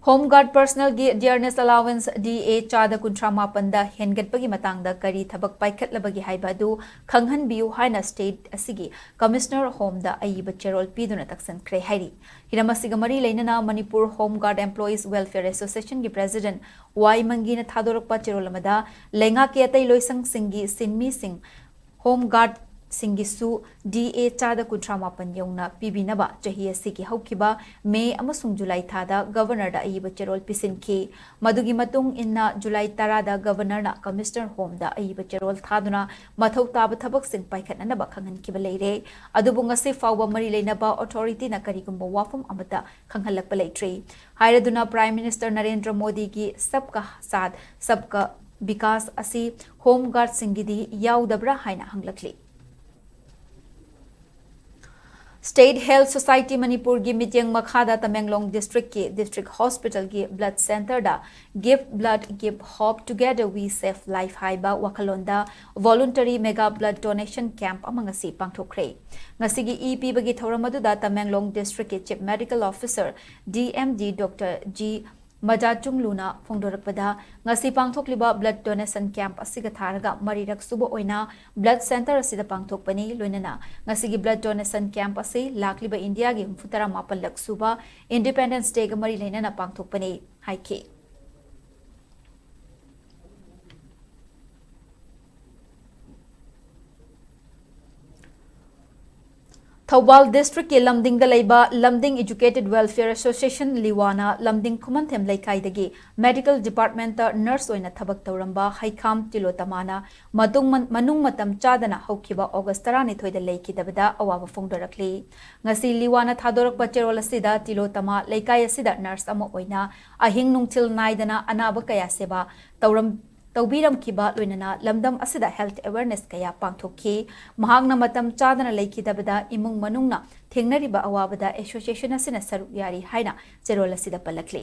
ꯍꯣꯝ ꯒꯥꯔꯗ ꯄꯔꯁꯅꯦꯜꯒꯤ ꯗꯤꯌꯔꯅꯦꯁ ꯑꯦꯂꯥꯋꯦꯟꯁ, ꯗꯤ ꯑꯦ, ꯆꯥꯗ ꯀꯨꯟꯊ꯭ꯔꯥ ꯃꯥꯄꯟꯗ ꯍꯦꯟꯒꯠꯄꯒꯤ ꯃꯇꯥꯡꯗ ꯀꯔꯤ ꯊꯕꯛ ꯄꯥꯏꯈꯠꯂꯕꯒꯦ ꯍꯥꯏꯕ ꯑꯗꯨ ꯈꯪꯍꯟꯕꯤꯌꯨ ꯍꯥꯏꯅ ꯁ꯭ꯇꯦꯠ ꯑꯁꯤꯒꯤ ꯀꯃꯤꯁꯅꯔ ꯍꯣꯝꯗ ꯑꯏꯕ ꯆꯦꯔꯣꯜ ꯄꯤꯗꯨꯅ ꯇꯛꯁꯤꯟꯈ꯭ꯔꯦ ꯍꯥꯏꯔꯤ꯫ ꯍꯤꯔꯝ ꯑꯁꯤꯒ ꯃꯔꯤ ꯂꯩꯅꯅ Manipur home guard employees welfare ꯑꯦꯁꯣꯁꯤꯌꯦꯁꯟꯒꯤ ꯄ꯭ꯔꯦꯁꯤꯗꯦꯟꯠ ꯋꯥꯏ ꯃꯪꯒꯤꯅ ꯊꯥꯗꯣꯔꯛꯄ ꯆꯦꯔꯣꯜ ꯑꯃꯗ, ꯂꯩꯉꯥꯛꯀꯤ ꯑꯇꯩ ꯂꯣꯏꯁꯪꯁꯤꯡꯒꯤ ꯁꯤꯟꯃꯤꯁꯤꯡ ꯍꯣꯝ ꯒꯥꯔꯗꯁꯤꯡꯒꯤꯁꯨ ꯗꯤ ꯑꯦ ꯆꯥꯗ ꯀꯨꯟꯊ꯭ꯔꯥ ꯃꯥꯄꯟ ꯌꯧꯅ ꯄꯤꯕꯤꯅꯕ ꯆꯍꯤ ꯑꯁꯤꯒꯤ ꯍꯧꯈꯤꯕ ꯃꯦ ꯑꯃꯁꯨꯡ ꯖꯨꯂꯥꯏ ꯊꯥꯗ ꯒꯕꯔꯅꯔꯗ ꯑꯏꯕ ꯆꯦꯔꯣꯜ ꯄꯤꯁꯤꯟꯈꯤ꯫ ꯃꯗꯨꯒꯤ ꯃꯇꯨꯡ ꯏꯟꯅ ꯖꯨꯂꯥꯏ ꯇꯔꯥꯗ ꯒꯕꯔꯅꯔꯅ ꯀꯃꯤꯁꯅꯔ ꯍꯣꯝꯗ ꯑꯏꯕ ꯆꯦꯔꯣꯜ ꯊꯥꯗꯨꯅ ꯃꯊꯧ ꯇꯥꯕ ꯊꯕꯛꯁꯤꯡ ꯄꯥꯏꯈꯠꯅꯅꯕ ꯈꯪꯍꯟꯈꯤꯕ ꯂꯩꯔꯦ꯫ ꯑꯗꯨꯕꯨ ꯉꯁꯤ ꯐꯥꯎꯕ ꯃꯔꯤ ꯂꯩꯅꯕ ꯑꯣꯊꯣꯔꯤꯇꯤꯅ ꯀꯔꯤꯒꯨꯝꯕ ꯋꯥꯐꯝ ꯑꯃꯠꯇ ꯈꯪꯍꯜꯂꯛꯄ ꯂꯩꯇ꯭ꯔꯤ꯫ ꯍꯥꯏꯔꯗꯨꯅ ꯄ꯭ꯔꯥꯏꯝ ꯃꯤꯅꯤꯁꯇꯔ ꯅꯔꯦꯟꯗ꯭ꯔ ꯃꯣꯗꯤꯒꯤ ꯁꯕꯀꯥ ꯁꯥꯊ ꯁꯕꯀꯥ ꯕꯤꯀꯥꯁ ꯑꯁꯤ ꯍꯣꯝ ꯒꯥꯔꯗꯁꯤꯡꯒꯤꯗꯤ ꯌꯥꯎꯗꯕ꯭ꯔꯥ ꯍꯥꯏꯅ ꯍꯪꯂꯛꯂꯤ꯫ State Health Society ꯃꯅꯤꯄꯨꯔꯒꯤ ꯃꯤꯠꯌꯦꯡ ꯃꯈꯥꯗ ꯇꯃꯦꯡꯂꯣꯡ district ꯀꯤ district hospital ꯒꯤ blood center the Give Blood, Give Hope, Together We Save Life ꯍꯥꯏꯕ ꯋꯥꯈꯜꯂꯣꯟꯗ voluntary mega blood donation camp ꯑꯃ ꯉꯁꯤ ꯄꯥꯡꯊꯣꯛꯈ꯭ꯔꯦ꯫ ꯉꯁꯤꯒꯤ ꯏ ꯄꯤꯕꯒꯤ ꯊꯧꯔꯝ ꯑꯗꯨꯗ ꯇꯃꯦꯡꯂꯣꯡ district ꯀꯤ Chief Medical Officer, D M D, Doctor G ꯃꯖꯥꯆꯨꯡꯂꯨꯅ ꯐꯣꯡꯗꯣꯔꯛꯄꯗ, ꯉꯁꯤ ꯄꯥꯡꯊꯣꯛꯂꯤꯕ blood donation camp ꯑꯁꯤꯒ ꯊꯥꯔꯒ ꯃꯔꯤꯔꯛ ꯁꯨꯕ ꯑꯣꯏꯅ blood center ꯑꯁꯤꯗ ꯄꯥꯡꯊꯣꯛꯄꯅꯤ꯫ ꯂꯣꯏꯅꯅ ꯉꯁꯤꯒꯤ blood donation camp ꯑꯁꯤ ꯂꯥꯛꯂꯤꯕ ꯏꯟꯗꯤꯌꯥꯒꯤ ꯍꯨꯝꯐꯨ ꯇꯔꯥ ꯃꯥꯄꯜ ꯂꯛ ꯁꯨꯕ Independence Day ꯒ ꯃꯔꯤ ꯂꯩꯅꯅ ꯄꯥꯡꯊꯣꯛꯄꯅꯤ ꯍꯥꯏꯈꯤ꯫ ꯊꯧꯕꯥꯜ district ꯀꯤ ꯂꯝꯗꯤꯡꯗ ꯂꯩꯕ ꯂꯝꯗꯤꯡ Educated Welfare Association, ꯂꯤꯋꯥꯅ ꯂꯝꯗꯤꯡ ꯈꯨꯃꯟꯊꯦꯝ ꯂꯩꯀꯥꯏꯗꯒꯤ medical department ꯇ nurse ꯑꯣꯏꯅ ꯊꯕꯛ ꯇꯧꯔꯝꯕ ꯍꯩꯈꯥꯝ ꯇꯤꯂꯣꯇꯃꯥꯅ ꯃꯇꯨꯡ-, ꯃꯅꯨꯡ ꯃꯇꯝ ꯆꯥꯗꯅ ꯍꯧꯈꯤꯕ August ꯇꯔꯥꯅꯤꯊꯣꯏꯗ ꯂꯩꯈꯤꯗꯕꯗ ꯑꯋꯥꯕ ꯐꯣꯡꯗꯣꯔꯛꯂꯤ꯫ ꯉꯁꯤ ꯂꯤꯋꯥꯅ ꯊꯥꯗꯣꯔꯛꯄ ꯆꯦꯔꯣꯜ ꯑꯁꯤꯗ ꯇꯤꯂꯣꯇꯃꯥ ꯂꯩꯀꯥꯏ ꯑꯁꯤꯗ nurse ꯑꯃ ꯑꯣꯏꯅ ꯑꯍꯤꯡ ꯅꯨꯡꯊꯤꯜ ꯅꯥꯏꯗꯅ ꯑꯅꯥꯕ ꯀꯌꯥ ꯁꯦꯕꯥ ꯇꯧꯔꯝ-, ꯇꯧꯕꯤꯔꯝꯈꯤꯕ, ꯂꯣꯏꯅꯅ ꯂꯝꯗꯝ ꯑꯁꯤꯗ health awareness ꯀꯌꯥ ꯄꯥꯡꯊꯣꯛꯈꯤ꯫ ꯃꯍꯥꯛꯅ ꯃꯇꯝ ꯆꯥꯗꯅ ꯂꯩꯈꯤꯗꯕꯗ ꯏꯃꯨꯡ ꯃꯅꯨꯡꯅ ꯊꯦꯡꯅꯔꯤꯕ ꯑꯋꯥꯕꯗ association ꯑꯁꯤꯅ ꯁꯔꯨꯛ ꯌꯥꯔꯤ ꯍꯥꯏꯅ ꯆꯦꯔꯣꯜ ꯑꯁꯤꯗ ꯄꯜꯂꯛꯂꯤ꯫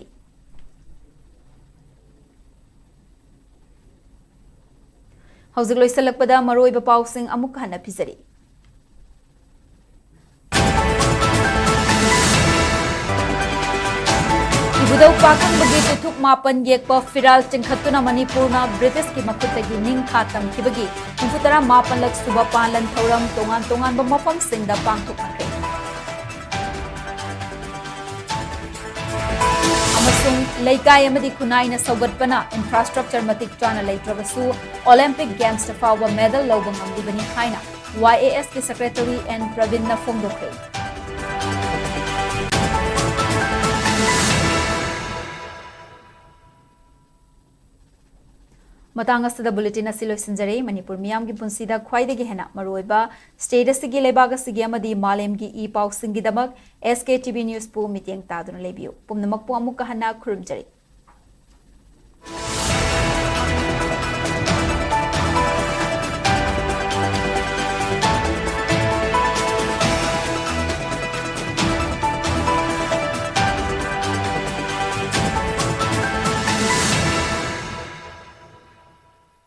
ꯍꯧꯖꯤꯛ ꯂꯣꯏꯁꯤꯜꯂꯛꯄꯗ ꯃꯔꯨꯑꯣꯏꯕ ꯄꯥꯎꯁꯤꯡ ꯑꯃꯨꯛ ꯍꯟꯅ ꯄꯤꯖꯔꯤ꯫ ꯏꯕꯨꯙꯧ ꯄꯥꯈꯪꯕꯒꯤ ꯆꯩꯊꯨꯞ ꯃꯥꯄꯟ ꯌꯦꯛꯄ ꯐꯤꯔꯥꯜ ꯆꯤꯡꯈꯠꯇꯨꯅ ꯃꯅꯤꯄꯨꯔꯅ ꯕ꯭ꯔꯤꯇꯤꯁꯀꯤ ꯃꯈꯨꯠꯇꯒꯤ ꯅꯤꯡꯊꯥ ꯇꯝꯈꯤꯕꯒꯤ ꯍꯨꯝꯐꯨ ꯇꯔꯥ ꯃꯥꯄꯜ ꯂꯛ ꯁꯨꯕ ꯄꯥꯂꯟ ꯊꯧꯔꯝ ꯇꯣꯉꯥꯟ ꯇꯣꯉꯥꯟꯕ ꯃꯐꯝꯁꯤꯡꯗ ꯄꯥꯡꯊꯣꯛꯅꯈ꯭ꯔꯦ꯫ ꯑꯃꯁꯨꯡ ꯂꯩꯀꯥꯏ ꯑꯃꯗꯤ ꯈꯨꯟꯅꯥꯏꯅ ꯁꯧꯒꯠꯄꯅ infrastructure ꯃꯇꯤꯛ ꯆꯥꯅ ꯂꯩꯇ꯭ꯔꯕꯁꯨ Olympic Games ꯇ ꯐꯥꯎꯕ medal ꯂꯧꯕ ꯉꯝꯂꯤꯕꯅꯤ ꯍꯥꯏꯅ Y A S ꯀꯤ secretary N ꯄ꯭ꯔꯕꯤꯟꯅ ꯐꯣꯡꯗꯣꯛꯈ꯭ꯔꯦ꯫ ꯃꯇꯥꯡ ꯑꯁꯤꯗ bulletin ꯑꯁꯤ ꯂꯣꯏꯁꯤꯟꯖꯔꯦ꯫ ꯃꯅꯤꯄꯨꯔ ꯃꯤꯌꯥꯝꯒꯤ ꯄꯨꯟꯁꯤꯗ ꯈ꯭ꯋꯥꯏꯗꯒꯤ ꯍꯦꯟꯅ ꯃꯔꯨꯑꯣꯏꯕ state ꯑꯁꯤꯒꯤ, ꯂꯩꯕꯥꯛ ꯑꯁꯤꯒꯤ ꯑꯃꯗꯤ ꯃꯥꯂꯦꯝꯒꯤ E ꯄꯥꯎꯁꯤꯡꯒꯤꯗꯃꯛ S K T V News ꯄꯨ ꯃꯤꯠꯌꯦꯡ ꯇꯥꯗꯨꯅ ꯂꯩꯕꯤꯌꯨ꯫ ꯄꯨꯝꯅꯃꯛꯄꯨ ꯑꯃꯨꯛꯀ ꯍꯟꯅ ꯈꯨꯔꯨꯝꯖꯔꯤ꯫